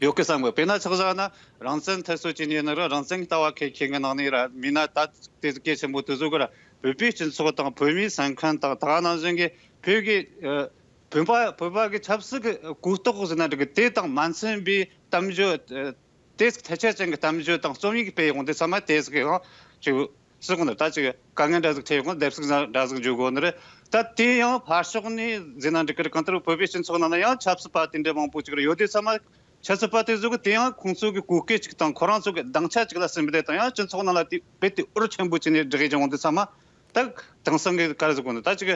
ཡོད་གི་བསམ་གི་དཔེར་ན་ཆ་བཞག་ན་རང་བཙན་མཐར་སྐྱོད་ཀྱི་ཉིན་ནི་རེད། རང་བཙན་གྱི་ལྟ་བ་མཁས་མཁས་གི་ནང་ནས་ར་མིན་ན་ད་དེ་གལ་ཆེན་པོ་དེ་ཚོ་གི་ར་བོད་པའི་སྤྱི་ཚོགས་དང་བོད་མིའི་སེམས་ཁམས་དང་ད་ག་ནང་བཞིན་གི་བོད་ཀྱི་ཨ། བོད་པ་བོད་པ་གི་ཆབ་སྲིད་ཀྱི་གོ་རྟོགས་ཟེར་ན་འགྲིག་གི་དེ་དང་མ་འཚམས་པའི་གཏམ་བརྗོད་ཨ། དེ་ཐད་ཆད་ཅན་གྱི་གཏམ་བརྗོད་དང་རྩོམ་ཡིག་སྤེལ་ཡོང་དུས་ཚང་མ་དེ་ཟིག་གི་ཡང་ཅིག་སྲིད་དགོས་ནི་ད་ཅིག་དཀའ་ངལ་འདྲ་ཟིག་འཕྲད་ཡོང་སྡེབ་གསིག་འདྲ་ཟིག་འཇོག་དགོས་ནི་རེད། ད་དེ་ཡང་ཕར་ཕྱོགས་ནས་ཟེར་ན་འགྲིག་གི་རེད། གང་ལྟར་བོད་པའི་སྤྱི་ཚོགས་ནང་ན་ཡང་ཆབ་སྲིད་པ་དེ་འདྲ་མང་པོ་ཅིག་རེད་ཡོད་དུས་ཚང་མ་ཆབ་སྲིད་པ་དེ་ཚོ་གི་དེ་ཡང་ཁོང་ཚོ་གི་གོ་སྐལ་ཅིག་དང་ཁོ་རང་ཚོ་གི་སྡིངས་ཆ་ཅིག་ལ་སིམ་པ་དེ་དང་ཡང་སྤྱི་ཚོགས་ནང་ལ་དེ་རྦད་དེ་འུར་ཆེན་པོ་བྱས་ནས་བསྒྲགས་ཡོང་དུས་ཚང་མ་ད་དེང་སང་གི་ག་རེ་ཟེར་དགོས་ནི་ད་ཅིག་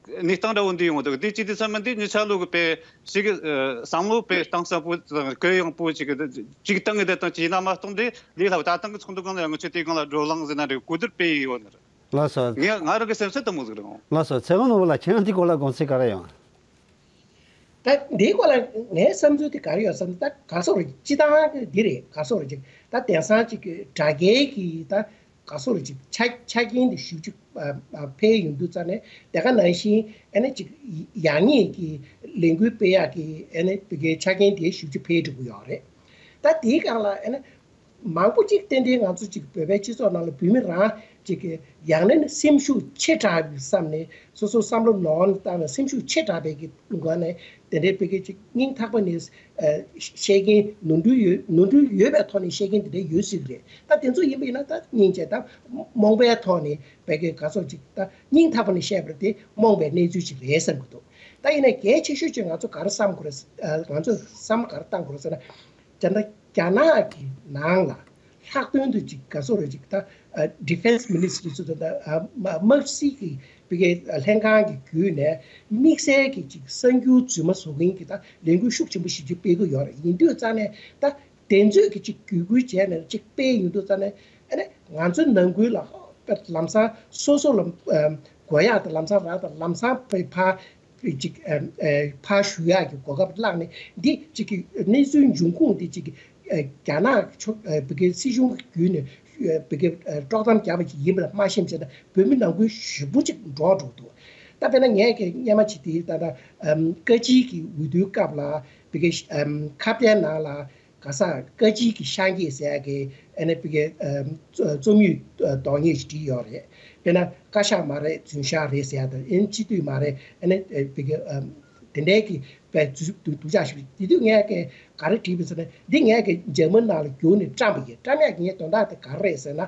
གནས་སྟངས་འདྲ་བོ་འདི་ཡོང་འདུག་དེ་ཅི་སྟེ་བསམ་ན་འདི་ཉི་ཆ་ལོ་གི་དཔེ་ཞིག་གི་བསམ་བློ་དཔེ་གཏིང་ཟབ་པོ་དང་གུ་ཡངས་པོ་ཅིག་གི་ཅིག་བཏང་གི་དེ་དང་ཅིག་ཡིན་ན་མ་གཏོགས་འདི་ལས་སླ་བོ་ད་ཐེངས་གི་ཚོགས་འདུ་སྒང་ལ་ཡང་ང་ཚོས་དེ་སྒང་ལ་བགྲོ་གླེང་ཟེར་ན་འདྲ་གོ་བསྡུར་སྤེལ་ཡོད་ནི་རེད། ལགས་སོ། ངས་ང་རང་གི་སེམས་ཚོར་དེ་མོ་ཟིག་རེད། ལགས་སོ། ཚེ་དབང་ནོར་བུ་ལགས་ཁྱེད་རང་འདི་སྐོར་ལ་དགོངས་ཚུལ་ག་རེ་ཡོད། ད་འདིའི་སྐོར་ལ་ངའི་བསམ་ཚུལ་དེ་ག་རེ་ཡོད་བསམ་ན་ད་ག་སོག་རེད་སྤྱི་བཏང་གི་འདི་རེད་ག་སོག་རེད་ཅིག་ད་དེང་སང་ཅིག་གི་དྲ་རྒྱའི་གི་ད། ག་སོགས་རེད་ཅིག་ཆ་ཆ་རྐྱེན་དེ་ཞེ་པོ་ཅིག་འཕེལ་ཡོང་དུས་ཙ་ནས་དེ་ག་ནང་བཞིན་ཨ་ནི་ཅིག་ཡག་ཉེས་ཀྱི་ལས་འགུལ་སྤེལ་ཡག་གི་ཨ་ནི་བོད་སྐད་ཆ་རྐྱེན་དེ་ཞེ་པོ་ཅིག་འཕེལ་འགྲོ་གི་ཡོད་རེད། ད་དེའི་སྒང་ལ་ཨ་ནི་མང་པོ་ཅིག་ཏན་ཏན་ང་ཚོ་ཅིག་བོད་པའི་སྤྱི་ཚོགས་ནང་ལ་བོད་མི་རང་ཅིག་གི་ཡང་ན་ནི་སེམས་ཤུགས་ཆེ་དྲགས་པའི་བསམ་ནས་སོ་སོ་བསམ་བློ་ནོར་བཏང་ནས་སེམས་ཤུགས་ཆེ་དྲགས་པའི་གི་སྒང་ནས་དེ་འདྲའི་བོད་སྐད་ཅིག་སྙིང་ཐག་པ་ནས་བཤད་མཁན་ནོར་འཁྲུལ་ཡོད་ནོར་འཁྲུལ་ཡོད་པའི་ཐོག་ནས་བཤད་མཁན་དེ་འདྲ་ཡོད་སྲིད་ཀྱི་རེད། ད་དེ་ཚོ་ཡིན་པ་ཡིན་ན་ད་སྙིང་རྗེ་ད་རྨོངས་པའི་ཐོག་ནས་བོད་སྐད་ག་ཚོད་ཅིག་ད་སྙིང་ཐག་པ་ནས་བཤད་པ་དེ་རྨོངས་པའི་གནས་ཚུལ་ཅིག་རེད་བསམ་གྱི་འདུག་ད་ཡིན་ན་གལ་ཆེ་ཤོས་ཅིག་ང་ཚོ་ག་རེ་བསམ་དགོས་རེད། ང་ཚོས་བསམ་ག་རེ་བཏང་དགོས་རེད་ཟེར་ན། ད་ལྟ་རྒྱ་ནག་གི་ནང་ལ་ལྷག་དོན་དུ་ཅིག་ག་ཚོད་རེད་ཅིག་ད་defense ministry་ཚོ་ད་དམག་སྲིད་ཀྱི་བི་གའི་ལྷན་ཁང་གི་བརྒྱུད་ནས་དམིགས་བསལ་གྱི་ཅིག་གསར་འགྱུར་རྫུན་མ་བཟོ་མཁན་གྱི་ད་ལས་འགུལ་ཤུགས་ཆེན་པོ་ཞིག་ཅིག་སྤེལ་གྱི་ཡོད་རེད། ཡིན་དུས་ཙང་ནས་ད་དེ་ཚོས་ཀྱི་ཅིག་བརྒྱུད་སྐུལ་བྱས་ནས་ཅིག་སྤེལ་ཡོང་དུས་ཙང་ནས་ཨ་ནི་ང་ཚོའི་ནང་ཁུལ་ལ་ལམ་སང་སོ་སོ་ལ་གོ་ཡག་དང་ལམ་སང་རག་དང་ལམ་སང་ཕར། ཅིག་ཨ་ཨ་ཕར་ཞུ་ཡག་གི་གོ་སྐབས་བླངས་ནས་འདི་ཅིག་གི་གནས་ཚུལ་འབྱུང་ཁུངས་འདི་ཅིག་གི་ཨ་རྒྱ་ནག་ཕྱོགས་ཨ་བོད་སྐད་སྲིད་གཞུང་གི་བརྒྱུད་ནས་ བོད་ཀྱི་དཀྲོག་གཏམ་བརྒྱབ་པ་ཞིག་ཡིན་པ་ལ་མ་ཤེས་བྱས་ན་བོད་མི་ནང་ཁུལ་ཞེ་པོ་ཅིག་འདྲོག་འགྲོ་འདུག་ད་དཔེར་ན་ངས་ཀྱི་སྔོན་མ་ཅིག་དེ་ད་ལྟ་བཀའ་སྤྱི་གི་འོས་བསྡུའི་སྐབས་ལ་བོད་ཀྱི་ཁ་བརྡའི་ནང་ལ། ག་ས་བཀའ་སྤྱི་གི་ཤག་འགྱེད་ཟེར་ཡ་གི་ཨ་ནི་བི་གའི་རྩོམ་ཡིག་རྡོག་རྙིང་ཞིག་བྲིས་ཡོད་རེད། དཔེར་ན་བཀའ་ཤག་མ་རེད་རྫུན་ཤག་རེད་ཟེར་ཡ་དང་ཨ་ནི་སྤྱི་འཐུས་མ་རེད་ཨ་ནི་བི་གའི་དེ་འདྲའི་གི་བས་སྡུག་ཅག་ཞིག་རེད། དེ་དུས་ངས་གི་ག་རེ་བྲིས་པ་ཟེར་ན་འདི་ངས་གི་འཇར་མན་ནང་ལ་རྒྱུགས་ནས་བཀྲམས་པ་ཡིན། བཀྲམ་ཡག་གི་ངའི་དོན་དག་དེ་ག་རེ་རེད་ཟེར་ན་ཨ་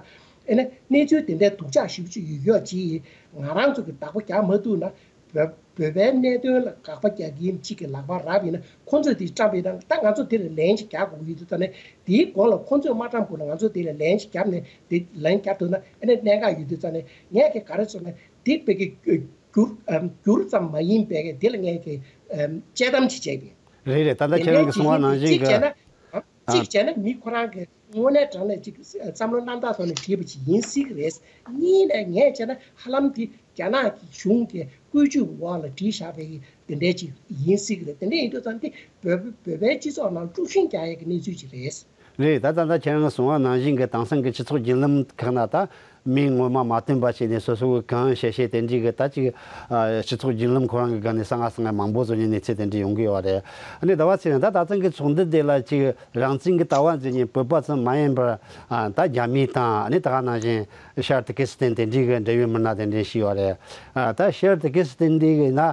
ནི་གནས་ཚུལ་དེ་འདྲའི་སྡུག་ཅག་ཞིག་ཅིག་ཡོད་ཡོད་ཅིག་ང་རང་ཚོ་གི་བདག་པོ་རྒྱག་མ་ཐུབ་ན། བོད་བོད་པའི་གནད་དོན་ལ་དགག་པ་རྒྱག་མཁན་གཅིག་གི་ལག་པར་རག་པ་ཡིན་ན་ཁོང་ཚོས་དེ་བཀྲམས་པ་ཡིན་ན་ད་ང་ཚོ་དེ་ལ་ལན་ཞིག་རྒྱག་དགོས་ཀྱི་ཡོད་དུས་ཙང་ནས་དེའི་གོང་ལ་ཁོང་ཚོས་མ་བཀྲམ་དགོས་ན་ང་ཚོས་དེ་ལ་ལན་ཞིག་བརྒྱབ་ནས་དེ་ལན་བརྒྱབ་ཐུབ་ན་ཨ་ནི་གནད་འགག་ཡོད་དུས་ཙང་ནས་ངས་ཀྱི་ག་རེ་ཟེར་ན་དེ་བོད་ཀྱི་བསྒྱུར་བསྒྱུར་ཙམ་མ་ཡིན་པའི་དེ་ལ་ངས་ཀྱི་དཔྱད་གཏམ་ཞིག་བྱས་པ་ཡིན། རེད་རེད། ད་ལྟ་དེ་ཁྱེད་རང་འདྲའི་གི་གསུང་བ་ནང་བཞིན་གཅིག་གི་བྱས་ན། ཨ། གཅིག་བྱས་ན་མི་ཁོ་རང་གི་དངོས་གནས་དྲང་གནས་ཅིག་བསམ་བློ་རྣམ་དག་ཐོག་ནས་བྲིས་པ་ཅིག་ཡིན་སྲིད་ཀྱི་རེད། གཉིས་ནས་ངས་བྱས་ན་ཧ་ལམ་དེ་རྒྱ་ནག་གི་གཞུང་གི་བཀོད་ཇུས་འོག་ལ་བྲིས་བཞག་པའི་དེ་འདྲའི་ཅིག་ཡིན་སྲིད་ཀྱི་རེད། དེ་འདྲ་ཡིན་དུས་ཙང་དེ་བོད་བོད་པའི་སྤྱི་ཚོགས་ནང་དཀྲུག་ཤིང་རྒྱག་ཡས་ཀྱི་གནས་ཚུལ་ཅིག་རེད། རེད། ད་ད་ལྟ་ཁྱེད་རང་གསུང་བ་ནང་བཞིན་གྱི་དེང་སང་གི་སྤྱི་ཚོགས་བརྒྱུད་ལམ་ཁག་ན་ད་མིང་ངོ་མ་མ་བཏོན་པ་བྱས་ནས་སོ་སོ་གི་གང་བཤད་བཤད་དེ་འདྲའི་གི་ད་ཅིག་སྤྱི་ཚོགས་བརྒྱུད་ལམ་ཁོ་རང་གི་སྒང་ནས་གསང་སྔགས་གསང་སྔགས་མང་པོ་བཟོ་ཉེན་གནས་ཚུལ་དེ་འདྲ་ཡོང་གི་ཡོད་རེད། ཨ་ནི་ཟླ་བ་ཚེ་རིང་ད་ད་ཐེངས་ཀྱི་ཚོགས་འདུ་དེ་ལ་ཅིག་རང་བཙན་གྱི་ལྟ་བ་འཛིན་མཁན་བོད་པ་ཙམ་མ་ཡིན་པར་ཨ་ད་རྒྱ་མི་དང་ཨ་ནི་ད་ག་ནང་བཞིན་ཤར་ཏུར་ཀི་སི་ཐན་དེ་འདྲའི་གི་འབྲེལ་ཡོད་མི་སྣ་དེ་འདྲ་ཞིག་ཡོད་རེད། ཨ་ད་ཤར་ཏུར་ཀི་སི་ཐན་འདི་གི་ན་ཨ་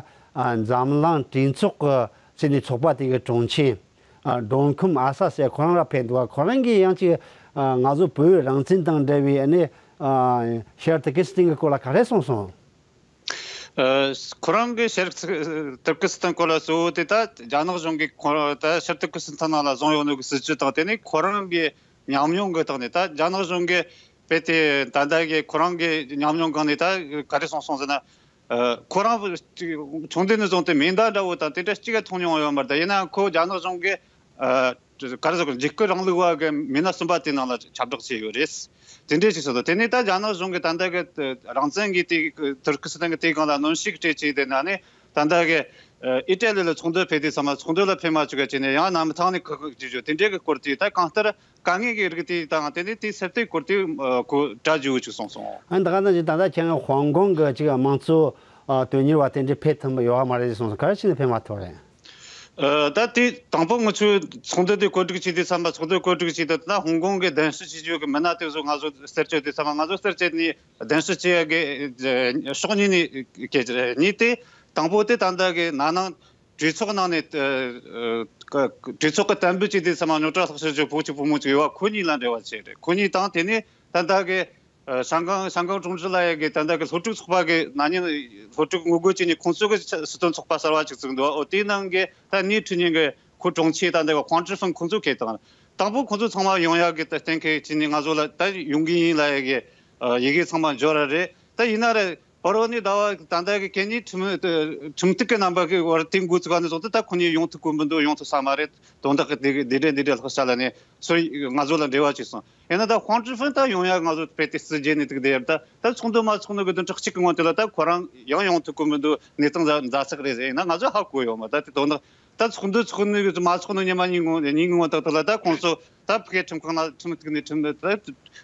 འཛམ་གླིང་གྲོས་ཚོགས་ཀྱི་ཟེར་ནས་ཚོགས་པ་དེ་གི་དྲུང་ཆེ་ཨ་མགྲོན་ཁམས་ཨ་ས་ཟེར་ཁོ་རང་ར་ཕེབས་འདུག་ཁོ་རང་གིས་ཡང་ཅིག་ཨ་ང་ཚོ་བོད་རང་བཙན་དང་འབྲེལ་བའི་ཨ་ནི་ཨ་ཤར་ཏུར་ཀི་སི་ཐན་གི་སྐོར་ལ་ག་རེ་གསུངས་སོང་། ཨ། ཁོ་རང་གི་ཤར་ཏུར་ཀི་སི་ཐན་སྐོར་ལ་གཙོ་བོ་དེ་ད་རྒྱ་ནག་གཞུང་གིས་ཁོ་རང་ད་ཤར་ཏུར་ཀི་སི་ཐན་ནང་ལ་བཟུང་ཡོད་ནོ་གི་སྲིད་ཇུས་དང་དེ་ནས་ཁོ་རང་གི་ཉམས་མྱོང་གི་ཐོག་ནས་ད་རྒྱ་ནག་གཞུང་གིས་རྦད་དེ་ད་ལྟ་གི་ཁོ་རང་གི་ཉམས་མྱོང་སྒང་ནས་ད་ག་རེ་གསུངས་སོང་ཟེར་ན། ཨ། ཁོ་རང་ཆུང་དུས་ནས་བཟུང་སྟེ་མེ་མདའ་འདྲ་བོ་དང་དེ་འདྲ་གཅིག་ག་མཐོང་མྱོང་ཡོད་མ་རེད། ད་ཡིན་ན་ཁོ་རྒྱ་ནག་གཞུང་གི་ཨ། ག་རེ་ཟེར་དགོས། འཇིགས་སྐུལ་རིང་ལུགས་པ་གི་མི་སྣ་གསུམ་པ་དེའི་ནང་ལ་ཁྱབ་བསྒྲགས་བྱས་ཡོད་རེད། དེ་འདྲས་ཅིག་སོང་དུས་དེ་ནས་ད་རྒྱ་ནག་གཞུང་གིས་ད་ལྟ་གི་རང་བཙན་གྱི་དེ་ཏུར་ཀི་སི་ཐན་གྱི་དེའི་སྒང་ལ་གནོན་ཤུགས་སྤྲད་ཅིག་དེ་ན་ནི་ད་ལྟ་གི་ཨི་ཏྲ་ལི་ལ་ཚོགས་འདུ་ཕེབས་དུས་ཚང་མ་ཚོགས་འདུ་ལ་ཕེབས་མ་བཅུག་ག་བྱས་ནས་ཡང་ན་མི་ཐང་ནས་ཁུ་ཁུ་བྱེད་རྒྱུ་དེ་འདྲས་གི་སྐོར་དེ་ད་གང་ལྟར་དཀའ་ངལ་གྱི་རིགས་དེ་དང་དེ་ནས་དེའི་སེལ་ཐབས་སྐོར་དེ་ཁོས་གྲ་རྒྱས་པོ་ཅིག་གསུངས་སོང་། ཨ་ད་ག་ནང་བཞིན་ད་ལྟ་ཁྱེད་རང་ཧོང་ཀོང་གི་ཅིག་དམངས་གཙོ་དོན་གཉེར་བ་དེ་འདྲས་ཕེབས་ཐུབ་ཡོད་མ་རེད་ཅེས་གསུངས་སོང་། ག་རེ་བྱས་ནས་ཕེབས་མ་ཐུབ་རེད། ཨ། ད་དེ་དང་པོ་ང་ཚོས་ཚོགས་འདུ་དེ་གོ་སྒྲིག་བྱས་དུས་ཙམ་པ་ཚོགས་འདུ་གོ་སྒྲིག་བྱས་དུས་ད་ཧོང་ཀོང་གི་གདན་ཞུ་བྱེད་རྒྱུ་གི་མི་སྣ་དེ་ཚོ་ང་ཚོ་རྩད་གཅོད་དུས་ཙམ་པ་ང་ཚོ་རྩད་གཅོད་ནས་གདན་ཞུ་བྱེད་ཡ་གི་ཕྱོགས་གཉིས་ནས་གལ་ཆེ་རེད། གཉིས་དེ་དང་པོ་དེ་ད་ལྟ་གི་ན་ནིང་གྲོས་ཚོགས་ནང་ནས་ཨ། གྲོས་ཚོགས་ཀྱི་དམ་འབུལ་བྱས་དུས་ཙམ་པ་རྙོག་དྲ་ལྷག་བྱེད་རྒྱུ་བུ་གཅིག་བུ་མོ་གཅིག་ཡོད་པ་ཁོ་གཉིས་ལ་འབྲེལ་བ་བྱས་རེད། ཁོ་གཉིས་དང་དེ་ནས་ད་ལྟ་གི་ཨ། ཤང་ཀང་ཤང་ཀང་ཀྲུང་ཀྲི་ལ་ཡ་གི་ད་ལྟ་གི་སློབ་ཕྲུག་ཚོགས་པ་གི་ན་ནིང་སློབ་ཕྲུག་ངོ་རྒོལ་བྱས་ནས་ཁོང་ཚོ་གི་སྲིད་དོན་ཚོགས་པ་གསར་བ་ཅིག་བཙུགས་འདུག་འོ་དེའི་ནང་གི་ད་ནི་ཁྲི་ཉིན་གི་ཁོ་དྲུང་ཆེ་ད་ལྟ་གི་ཧུང་ཀྲི་ཧྥུང་ཁོང་ཚོ་ཁེལ་དང་། དང་པོ་ཁོང་ཚོ་ཚང་མ་ཡོང་ཡ་གི་ད་གཏན་འཁེལ་བྱས་ནས་ང་ཚོ་ལ་ད་ཡོང་གི་ཡིན་ལ་ཡ་གི་ཡི་གེ་ཚང་མ་འབྱོར་ར་རེད། ད་ཡིན་ན་ར་བར་བ་ནི་ཟླ་བ་ད་ལྟ་གི་གན་ནི་ཁྲིམས་ཁྲིམས་གཏུག་གི་རྣམ་པ་གི་བར་དེ་འགོ་བཙུགས་ནས་བཟུང་སྟེ་ད་ཁོ་གཉིས་ཡོང་ཐུབ་ཀྱི་མི་འདུག་ཡོང་ཐུབ་ས་མ་རེད། དོན་དག་གི་དེ་དེ་འདྲས་འདི་འདྲས་ལྷག་བྱ་ལ་ནས་སོ་ང་ཚོ་ལ་འབྲེལ་བ་ཅིག་སོང་། ཡིན་ན་ད་ཧུང་ཀྲི་ཧྥུང་ད་ཡོང་ཡ་ང་ཚོ་དཔེ་དེ་སྲིད་རྒྱས་ནས་དུག་དེ་ཡར་ད་ད་ཚོགས་འདུ་མ་ཚོགས་ནོ་གི་བདུན་ཕྲག་གཅིག་གི་སྔོན་དེ་ལ་ད་ཁོ་རང་ཡང་ཡོང་ཐུབ་ཀྱི་མི་འདུག་གནས་སྟངས་ཛ་ཛ་ཆག་རེད་ཟེར། ཡིན་ན་ང་ཚོ་ཧ་གོ་ཡོད་མ་ད་དེ་དོན་དག་ད་ཚོགས་འདུ་ཚོགས་ནོ་གི་མ་ཚོགས་ནོ་ཉི་མ་གཉིས་སྔོན་གཉིས་སྔོན་དག་དེ་ལ་ད་ཁོང་ཚོ་ད་ཕ་གིའི་ཁྲིམས་ཁང་ལ་ཁྲིམས་གཏུག་ནས་ཁྲིམས་ད་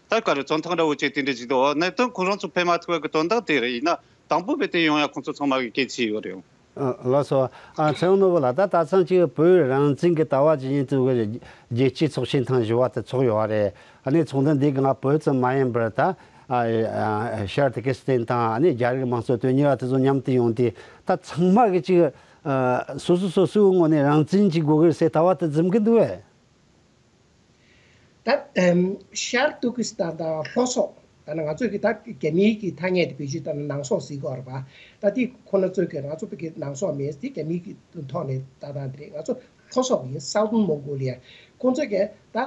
ད་ག་རེ་བཙོན་ཐག་འདྲ་བོ་བཅད་དེ་འདྲ་ཅིག་འདུག་གནད་དོན་ཁོ་རང་ཚོ་ཕན་མ་ཐུབ་པ་གི་དོན་དག་དེ་རེད། ཡིན་ན་དང་པོ་བས་དེ་ཡོང་ཡ་ཁོང་ཚོ་ཚང་མ་གི་གལ་ཆེ་ཡོད་རེད། ཨ། ལགས་སོ། ཨ། ཚེ་དབང་ནོར་བུ་ལགས། ད་ད་ཐེངས་ཅིག་བོད་རང་བཙན་གྱི་ལྟ་བ་ཇི་བཞིན་དུ་རྒྱལ་སྤྱིའི་ཚོགས་ཆེན་ཐེངས་བཞི་པ་དེ་ཚོགས་ཡོད་རེད། ཨ་ནི་ཚོགས་འདུ་འདི་གི་ང་བོད་ཙམ་མ་ཡིན་པར་ད་ཨ་ཨ་ཤར་ཏུར་ཀི་སི་ཐན་དང་ཨ་ནི་རྒྱ་རིགས་དམངས་གཙོ་དོན་གཉེར་བ་དེ་ཚོ་མཉམ་དུ་ཡོང་དུས་ད་ཚང་མ་གི་ཅིག་ཨ་སོ་སོ་སོ་སོའི་ངོས་ནས་རང་བཙན་ཅིག་དགོས་ཀྱི་རེད་ཟེར་ལྟ་བ་དེ་འཛིན་གྱི་འདུག་བས། ད་ཨམ་ཤར་ཏུར་ཀི་སི་ཐན་དང་ལྷོ་སོག་ད་ནི་ང་ཚོས་ཀྱི་ད་རྒྱ་མིའི་གི་ཐ་སྙད་དེ་བེད་སྤྱོད་བཏང་ན་ནང་སོག་ཟེར་གྱི་ཡོད་རེད་པ། ད་དེ་ཁོ་ན་ཚོས་ཀྱི་ང་ཚོ་བོད་ཀྱི་ནང་སོག་མིན། དེ་རྒྱ་མིའི་གི་ཐོག་ནས་ལྟ་སྟངས་དེ་རེད། ང་ཚོ་ལྷོ་སོག་ཡིན། Southern Mongolia། ཁོང་ཚོས་ཀྱི་ད་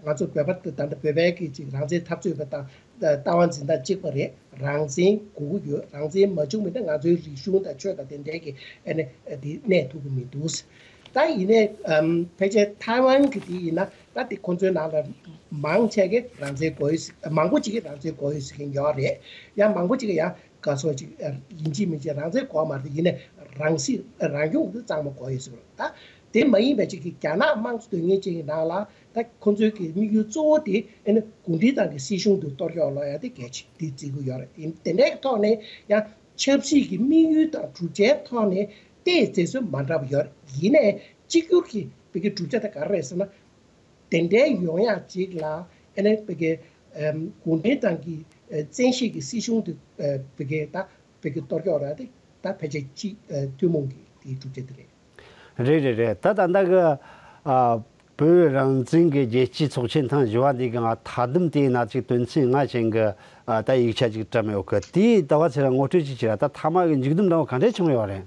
ང་ཚོ་བོད་པ་ད་ལྟ་བོད་པའི་གི་ཅིག་རང་བཙན་འཐབ་རྩོད་པ་དང་ལྟ་བ་འཛིན་སྟངས་གཅིག་པ་རེད། རང་བཙན་དགོས་ཀྱི་ཡོད། རང་བཙན་མ་བྱུང་མིན་ན་ང་ཚོའི་རིག་གཞུང་དང་ཆོས་དང་དེ་འདྲའི་གི་ཨ་ནི་དེ་གནས་ཐུབ་ཀྱི་མི་འདུག་ད་ཡིན་ནའི་ཨམ་ཕལ་ཆེར་ཐའེ་ཝན་གྱི་དེ་ཡིན་ན་ད་དེ་ཁོང་ཚོའི་ནང་ལ་མང་ཆེ་གི་རང་བཙན་དགོས་ཡོད་ཟེར། མང་པོ་ཅིག་གིས་རང་བཙན་དགོས་ཡོད་ཟེར་མཁན་ཡོད་རེད། ཡང་མང་པོ་ཅིག་གིས་ཡང་ག་ཚོད་ཅིག་ཡིན་གཅིག་མིན་གཅིག་རང་བཙན་དགོས་མ་རེད། ཡིན་ནའི་རང་སྲིད་རང་སྐྱོང་དེ་གཙང་མ་དགོས་ཡོད་ཟེར་བ་རེད། ད་ དེ་མ་ཡིན་པའི་ཅིག་གི་རྒྱ་ནག་དམངས་གཙོ་དོན་གཉེར་ཅན་གྱི་ནང་ལ་ད་ཁོང་ཚོའི་གི་དམིགས་ཡུལ་གཙོ་བོ་དེ་ཨེ་ནི་གུང་ཁྲན་ཏང་གི་སྲིད་གཞུང་དུ་གཏོར་སྐྱོན་སློག་ཡ་དེ་གལ་ཆེ་དེ་བརྩི་གི་ཡོད་རེད། ཡིན་དེ་འདྲའི་ཐོག་ནས་ཡང་ཆབ་སྲིད་ཀྱི་དམིགས་ཡུལ་དང་གྲུབ་ཆའི་ཐོག་ནས་ཏོག་ཙམ་མ་འདྲ་བ་ཡོད་རེད། ཡིན་ནའི་གཅིག་གྱུར་གྱི་བོད་ཀྱི་གྲུབ་ཆ་དེ་ག་རེ་རེད་ཟེར་ན། དེ་འདྲའི་ཡོང་ཡག་ཅིག་ལ་ཨེ་ནི་བོད་ཀྱི་ཨམ་གུང་ཁྲན་ཏང་གི་ཨ་བཙན་ཤེད་ཀྱི་སྲིད་གཞུང་དེ་ཨ་བོད་ཀྱི་ད་བོད་ཀྱི་གཏོར་སྐྱོན་ར་དེ་ད་ཕལ་ཆེར་གཅིག་ཨ་ཐུན་མོང་གི་དེའི་གྲུབ་ཆ་དེ་རེད། རེད་རེད་རེད། ད་ད་ལྟ་གི་ཨ་བོད་རང་བཙན་གྱི་རྒྱལ་སྤྱིའི་ཚོགས་ཆེན་ཐེངས་བཞི་པ་འདི་གི་ང་ཐ་དམ་དེའི་ནང་ཅིག་དོན་ཚན་ལྔ་ཅན་གྱི་ཨ་ད་ཡིག་ཆ་ཅིག་བཀྲམ་ཡོད་གི། དེའི་ཟླ་བ་ཚེ་རིང་ངོ་སྤྲོད་ཅིག་བྱེད་ར། ད་ཐ་མ་གི་མཇུག་སྡོམ་འདྲ་བོ་ག་འདྲས་བྱུང་ཡོད་རེད།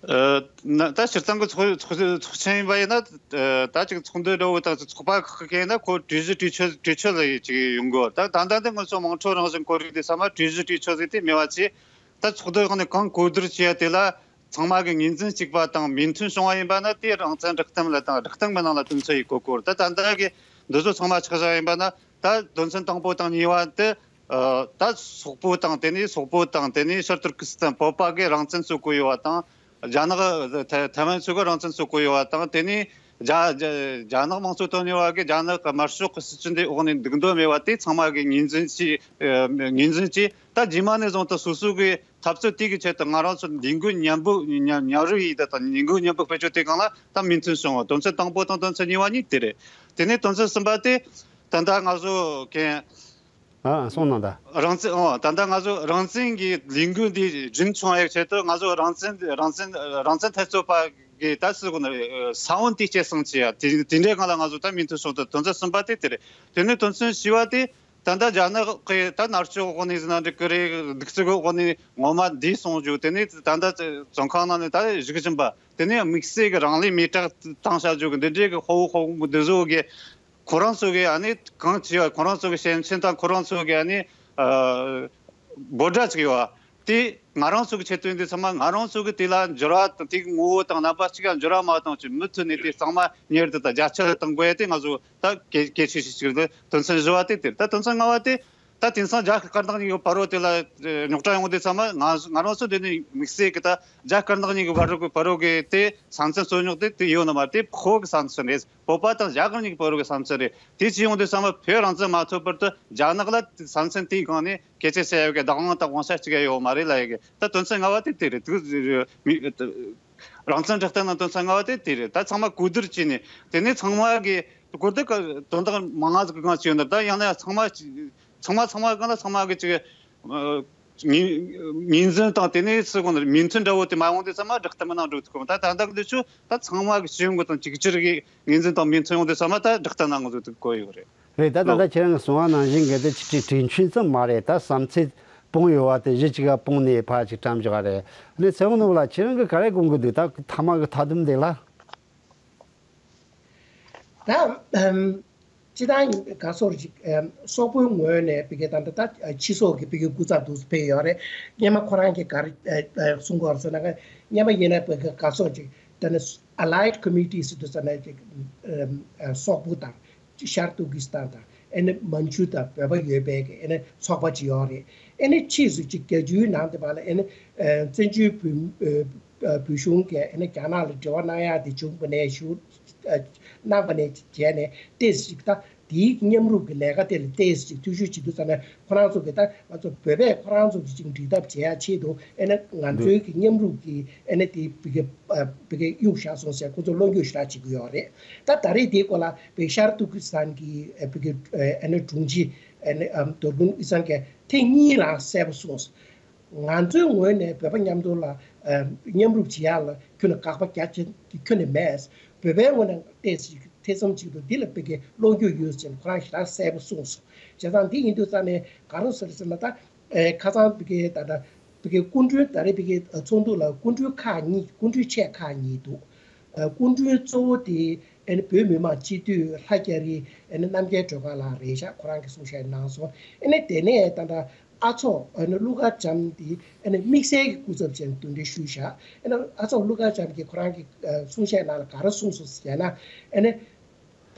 ཨ་ན་ད་སྤྱིར་བཏང་གི་ཚོགས་ཚོགས་ཚོགས་ཆེན་ཡིན་པ་ཡིན་ན། ཨ་ད་ཅིག་ཚོགས་འདུ་འདྲ་བོ་དང་ཚོགས་པ་ཁག་ཁག་ཡིན་ན་ཁོ་གྲོས་གཞི་གྲོས་ཆོད་གྲོས་ཆོད་ལ་ཡི་ཅིག་ཡོང་གི། ད་ད་ལྟ་འདི་ང་ཚོ་དམངས་ཁྲོད་རང་བཞིན་ཁོར་ཡུག་དེ་ཚང་མ་གྲོས་གཞི་གྲོས་ཆོད་ཟིག་དེ་མེད་པ་ཅིག་ད་ཚོགས་འདུ་ཁང་ནས་གང་གོ་བསྡུར་བྱས་ཡ་དེ་ལ་ཚང་མ་གི་ངོས་འཛིན་གཅིག་པ་དང་མོས་མཐུན་བྱུང་བ་ཡིན་པ་ན་དེ་རང་བཙན་བསྒྲགས་གཏམ་ལ་དང་བསྒྲགས་གཏམ་གི་ནང་ལ་དོན་ཚན་ཡིན་གོ་གོ། ད་ད་ལྟ་གི་འདི་ཚོ་ཚང་མ་ཆགས་བཞག་ཡིན་པ་ན་ད་དོན་ཚན་དང་པོ་དང་གཉིས་པ་དེ་ཨ་ད་སོག་པོ་དང་དེ་ནས་སོག་པོ་དང་དེ་ནས་ཤར་ཏུར་ཀི་སི་ཐན་བོད་པ་གི་རང་བཙན་རྩོད་གོ་ཡོད་པ་དང་། རྒྱ་ནག་ཐའེ་ཐའེ་ཝན་ཚོ་གི་རང་བཙན་རྩོད་གོ་ཡོད་པ་དང་། དེ་ནས་རྒྱ་རྒྱ་རྒྱ་ནག་དམངས་གཙོ་དོན་གཉེར་བ་གི་རྒྱ་ནག་གི་དམར་ཤོག་གི་སྲིད་བྱུས་འདི་འོག་ནས་འདུག་འདོད་མེད་པ་དེ་ཚང་མ་གི་ངོས་འཛིན་གྱིས་ངོས་འཛིན་གྱིས་ད་རྗེས་མ་ནས་བཟུང་དུ་སོ་སོ་གི་འཐབ་རྩོད་དེ་གི་ཆེད་དུ་ང་རང་ཚོ་ལས་འགུལ་མཉམ་པོ་མཉམ་མཉམ་རུབ་ཡིས་དེ་དང་ལས་འགུལ་མཉམ་པོ་སྤེལ་རྒྱུ་དེ་སྒང་ལ་ད་མོས་མཐུན་བྱུང་བ། དོན་ཚན་དང་པོ་དང་དོན་ཚན་གཉིས་པ་གཉིས་དེ་རེད། དེ་ནས་དོན་ཚན་གསུམ་པ་དེ་ད་ལྟ་ང་ཚོ་གན་ཨ་གསུངས་གནང་ད། རང་བཙན་ཨོ་ད་ལྟ་ང་ཚོ་རང་བཙན་གྱི་ལས་འགུལ་འདི་རྒྱུན་འཁྱོངས་ཡག་ཆེད་དུ་ང་ཚོ་རང་བཙན་རང་བཙན་རང་བཙན་འཐབ་རྩོད་པ་གི་ད་སྲིད་གོ་ནས་ས་བོན་དེ་སྐྱེད་སྲིང་བྱས་ཡ་དེ་དེ་འདྲའི་སྒང་ལ་ང་ཚོ་ད་མོས་མཐུན་བྱུང་དུ་དོན་ཚན་གསུམ་པ་དེ་དེ་རེད། དེ་ནས་དོན་ཚན་བཞི་པ་དེ། ད་ལྟ་རྒྱ་ནག་གི་ད་མནར་གཅོད་འོག་ནས་ཟིན་ན་འགྲིག་གི་རེད། གདུག་རྩུབ་འོག་ནས་ངོ་མ་འདས་སོང་རྒྱུ་དེ་ནས་ད་ལྟ་བཙོན་ཁང་ནང་ནས་ད་བཞུགས་བཞིན་པ་དེ་ནས་དམིགས་བསལ་གྱི་རང་ལུས་མེ་སྲེག་བཏང་བྱ་རྒྱུ་གི་འདི་འདྲའི་གི་དཔའ་བོ་དཔའ་མོ་འདི་ཚོ་གི་ཁོ་རང་ཚོ་གི་ཨ་ནི་གང་བྱས་པ་ཁོ་རང་ཚོ་གི་སེམས་ཅན་དང་ཁོ་རང་ཚོ་གི་ཨ་ནི་འབོད་སྒྲ་ཅིག་ཡོད་པ་དེ་ང་རང་ཚོ་གི་ཆེད་དོན་འདི་ཚང་མ་ང་རང་ཚོ་གི་དེ་ལ་འགྱུར་བ་དང་དེ་གི་ངོ་བོ་དང་རྣམ་པ་གཅིག་ཡང་འགྱུར་བ་མ་བཏང་ཅིག་མུ་མཐུད་ནས་དེ་གཙང་མ་གཉེར་དུ་དང་རྒྱ་ཆེར་གཏོང་དགོས་ཡ་དེ་ང་ཚོ། ད་གལ་གལ་ཆེ་ཞིག་ཅིག་རེད། དོན་ཚན་བཞི་བ་དེ་དེ་རེད། ད་དོན་ཚན་ལྔ་བ་དེ་ད་དེང་སང་རྒྱ་དཀར་ནག་གཉིས་ཀྱི་བར་རོ་དེ་ལ་རྙོག་དྲ་ཡོང་དུས་ཚང་མ་ང་ང་རང་ཚོ་འདི་ནས་དམིགས་བསལ་གྱི་ད་རྒྱ་དཀར་ནག་གཉིས་ཀྱི་བར་རོ་གི་བར་རོ་གི་དེ་ས་མཚམས་རྩོད་རྙོག་དེ་དེ་ཡོད་ནི་མ་རེད། དེ་བོད་ཀྱི་ས་མཚམས་རེད། བོད་པ་དང་རྒྱ་གར་གཉིས་ཀྱི་བར་རོ་གི་ས་མཚམས་རེད། དེ་ཅི་ཡོང་དུས་ཚང་མ་བོད་རང་བཙན་མ་ཐོབ་བར་དུ་རྒྱ་ནག་ལ་ས་མཚམས་དེའི་སྒང་ནས་སྐད་ཆ་བཤད་ཡོད་གི་བདག་དབང་དང་དབང་ཆ་གཅིག་ཡང་ཡོད་མ་རེད་ལབ་ཡོད་གི། ད་དོན་ཚན་ལྔ་བ་དེ་དེ་རེད། དུ་མི། རང་བཙན་སྒྲིག་གཏམ་ནང་དོན་ཚན་ལྔ་བ་དེ་དེ་རེད། ད་ཚང་མ་གོ་བསྡུར་བྱས་ནས་དེ་ནས་ཚང་མ་གི་གོ་བསྡུར་གི་དོན་དག་མང་ང་ཟིག་གི་སྒང་བྱས་ཡོད་ན། ད་ཡང་ན་ཚང་མ་ཚང་མ་ཚང་མ་སྒང་ལ་ཚང་མ་གི་ཅིག་ངོས་ངོས་འཛིན་དང་དེ་ནས་སུ་གོ་ནས་མོས་མཐུན་འདྲ་བོ་དེ་མ་ཡོང་དུས་ཚང་མ་སྒྲིག་གཏམ་ནང་འགྲོ་ཐུབ་གོ། ད་ད་ལྟ་གི་འདི་ཚོ་ད་ཚང་མ་གི་སྤྱི་ཡོངས་གི་དང་གཅིག་གྱུར་གི་ངོས་འཛིན་དང་མོས་མཐུན་ཡོང་དུས་ཚང་མ་ད་སྒྲིག་གཏམ་ནང་ང་ཚོ་ཐུག་གོ་ཡོད་རེད། རེད། ད་ད་ལྟ་ཁྱེད་རང་གིས་གསུངས་པ་ནང་བཞིན་གི་དེ་ཆིག་ཁྲིའི་གྲོས་ཆོད་ཙམ་མ་རེད། ད་བསམ་ཚུལ་སྤུངས་ཡོད་པ་དེ་གཞི་གཅིག་ག་སྤུངས་ནས་ཕར་ཅིག་བཀྲམ་བཞག་རེད། ཨ་ནི་ཚེ་དབང་ནོར་བུ་ལགས་ཁྱེད་རང་གིས་ག་རེ་དགོངས་ཀྱི་འདུག་ད་ཐ་མ་གི་མཐའ་སྡོམ་དེ་ལ། ད་ཨམ་སྤྱི་བཏང་ཡིན་ག་སོར་ཅིག་ཨམ་སོག་པོའི་ངོས་ནས་བི་གེ་ད་ད་ད་སྤྱི་ཚོགས་ཀྱི་བི་གེ་སྐུ་ཚབ་འདུག་ཕེབས་ཡོད་རེད། སྔོན་མ་ཁོ་རང་གིས་ག་རེ་ཨ་ཨ་གསུང་གི་ཡོད་རེད་ཟེར་ན། སྔོན་མ་ཡིན་ན་བི་གེ་ག་སོར་ཅིག་ད་ནི་Allied Communities་ཟེར་དུས་ཙམ་ནས་ཅིག་ཨམ་ཨ་སོག་པོ་དང་། ཤར་ཏུར་ཀི་སི་ཐན་དང་ཨེ་ནི་མན་ཇུ་དང་བོད་པ་ཡོད་པའི་གི་ཨེ་ནི་ཚོགས་པ་ཅིག་ཡོད་རེད། ཨེ་ནི་ཕྱིས་སུ་ཅིག་བརྒྱད་ཅུའི་ནང་དེ་བར་ལ་ཨེ་ནི་ཨ་བཙན་བྱོལ་བོད་ཨ་བོད་གཞུང་གིས་ཨེ་ནི་རྒྱ་ནག་ལ་འབྲེལ་བ་གནང་ཡག་དེ་བྱུང་བ་ནས་ཞུ་ཨ་གནང་བ་ནས་བྱས་ནས་ཏོག་ཙམ་ཅིག་ད་དེའི་མཉམ་རུབ་ཀྱི་ལས་ཀ་དེ་ལ་ཏོག་ཙམ་ཅིག་ཐུགས་ཞིབ་བྱེད་དུས་ཙམ་ནས་ཁོ་རང་ཚོ་གི་ད་ང་ཚོ་བོད་པས་ཁོ་རང་ཚོ་གི་ཅིག་འགྲིག་ཐབས་བྱེད་ཡག་ཆེད་དུ་ཨེ་ནི་ང་ཚོའི་གི་མཉམ་རུབ་ཀྱི་ཨེ་ནི་དེ་བི་གེ་ཨ་བི་གེ་གཡུག་བཞག་སོང་ཟེར་ཁོ་ཚོ་བློ་འགྱོད་ཞེ་དྲག་བྱེད་ཀྱི་ཡོད་རེད། ད་ད་རེས་དེའི་སྐོར་ལ་བི་ཤར་ཏུར་ཀི་སི་ཐན་གྱི་ཨ་བི་གེ་ཨ་ནི་དྲུང་ཆེ་ཨ་ནི་ཨམ་དོ་དགོན་དབུས་གཙང་གིས་ཐེངས་གཉིས་རང་གསལ་པོ་གསུངས་སོང་། ང་ཚོའི་ངོས་ནས་བོད་པ་མཉམ་དུ་ལ་ཨ་མཉམ་རུབ་བྱེད་ཡག་ལ་ཁྱོན་ནས་དགག་པ་རྒྱ་ཆེ་ཁྱོན་ནས་མེད། བོད་པའི་ངོས་ནས་ཏོག་ཙམ་ཐེ་ཚོམ་ཅིག་འདུག་འདི་ལ་བི་གེ་བློ་འགྱོད་ཡོད་ཟེར་ནས་ཁོ་རང་ཞེ་དྲག་གསལ་པོ་གསུངས་སོང་། བྱས་ཙང་འདི་ཡིན་དུས་ཙམ་ནས་ག་རེ་ཟེར་ཟེར་ན་ད། ཨེ་ཁ་སང་བི་གེ་ད་ལྟ་བི་གེ་སྐུ་མགྲོན་ད་རེས་བི་གེ་ཚོགས་འདུ་ལ་སྐུ་མགྲོན་ཁག་གཉིས་སྐུ་མགྲོན་ཆེ་ཁག་གཉིས་འདུག་ཨ་སྐུ་མགྲོན་གཙོ་བོ་དེ་ཨ་ནི་བོད་མི་མང་སྤྱི་འཐུས་ལྷ་རྒྱ་རི་ཨ་ནི་རྣམ་རྒྱལ་སྒྲོལ་དཀར་ལགས་རེད་ཤག་ཁོ་རང་གིས་གསུང་བཤད་གནང་སོང་། ཨ་ནི་དེ་ནས་ད་ལྟ་ཨ་ཚོགས་ཨ་ནི་ཀླུ་མཁར་བྱམས་དེ་ཨ་ནི་དམིགས་བསལ་གྱི་སྐུ་ཚབ་བྱས་ནས་གདན་འདྲེན་ཞུས་ཤག་ཨ་ནི་ཨ་ཚོགས་ཀླུ་མཁར་བྱམས་ཀྱིས་ཁོ་རང་གི་ཨ་གསུང་བཤད་ནང་ལ་ག་རེ་གསུངས་སོང་ཟེར་ན། ཨ་ནི།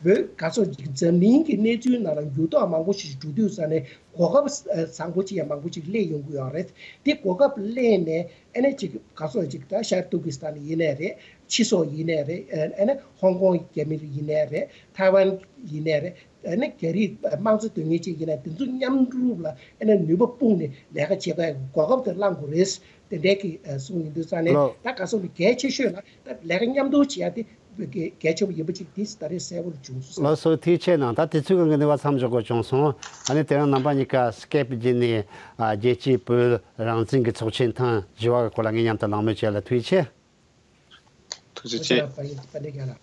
བོད་ག་ཚོད་ཅིག་འཛམ་གླིང་གི་གནས་ཚུལ་ནང་ལ་འགྱུར་ལྡོག་མང་པོ་ཞིག་འགྲོ་དུས་ཙ་ནས་གོ་སྐབས་ཨ་བཟང་པོ་ཅིག་ཡང་མང་པོ་ཅིག་སླེབས་ཡོང་གི་ཡོད་རེད། དེ་གོ་སྐབས་སླེབས་ནས་ཨ་ནི་ཅིག་ག་ཚོད་ཅིག་ད་ཤར་ཏུར་ཀི་སི་ཐན་ཡིན་ནའི་རེད། ཕྱི་སོག་ཡིན་ནའི་རེད། ཨ་ནི་ཧོང་ཀོང་རྒྱ་མི་ཡིན་ནའི་རེད། ཐའེ་ཝན་ཡིན་ནའི་རེད། ཨ་ནི་རྒྱ་རིགས་དམངས་གཙོ་དོན་གཉེར་ཅན་ཡིན་ནའི་དེ་ཚོ་མཉམ་རུབ་ལ་ཨ་ནི་ནུས་པ་སྤུངས་ནས་ལས་ཀ་བྱེད་པའི་གོ་སྐབས་དེ་བླང་དགོས་རེད། དེ་འདྲའི་གི་གསུང་ཡིན་དུས་ཙང་ནས། ལགས། ད་ག་སོགས་ནས་གལ་ཆེ་ཤོས་ལ་ད་ལས་ཀ་མཉམ་དུ་བྱེད་ཡ་དེ་གལ་ཆེ་བོ་ཡིན་པ་ཅིག་དེ་ད་རེས་གསལ་བོར་བྱུང་སོང་། ལགས་སོ། ཐུགས་རྗེ་ཆེ་གནང་། ད་དུས་ཚོད་ཀྱི་དབང་གིས་འདི་བ་མཚམས་འཇོག་དགོས་བྱུང་སོང་། ཨ་ནི་དེ་རིང་རྣམ་པ་གཉིས་ཀ་སི་ཀེབ་བརྒྱུད་ནས་ཨ་རྒྱལ་སྤྱིའི་བོད་རང་བཙན་གྱི་ཚོགས་ཆེན་ཐེངས་བཞི་བ་གི་སྐོར་ལ་ངེད་མཉམ་དུ་གླེང་མོལ་བྱས་ལ་ཐུགས་རྗེ་ཆེ། ཐུགས་རྗེ་ཆེ། ཐུགས་རྗེ་ཆེ།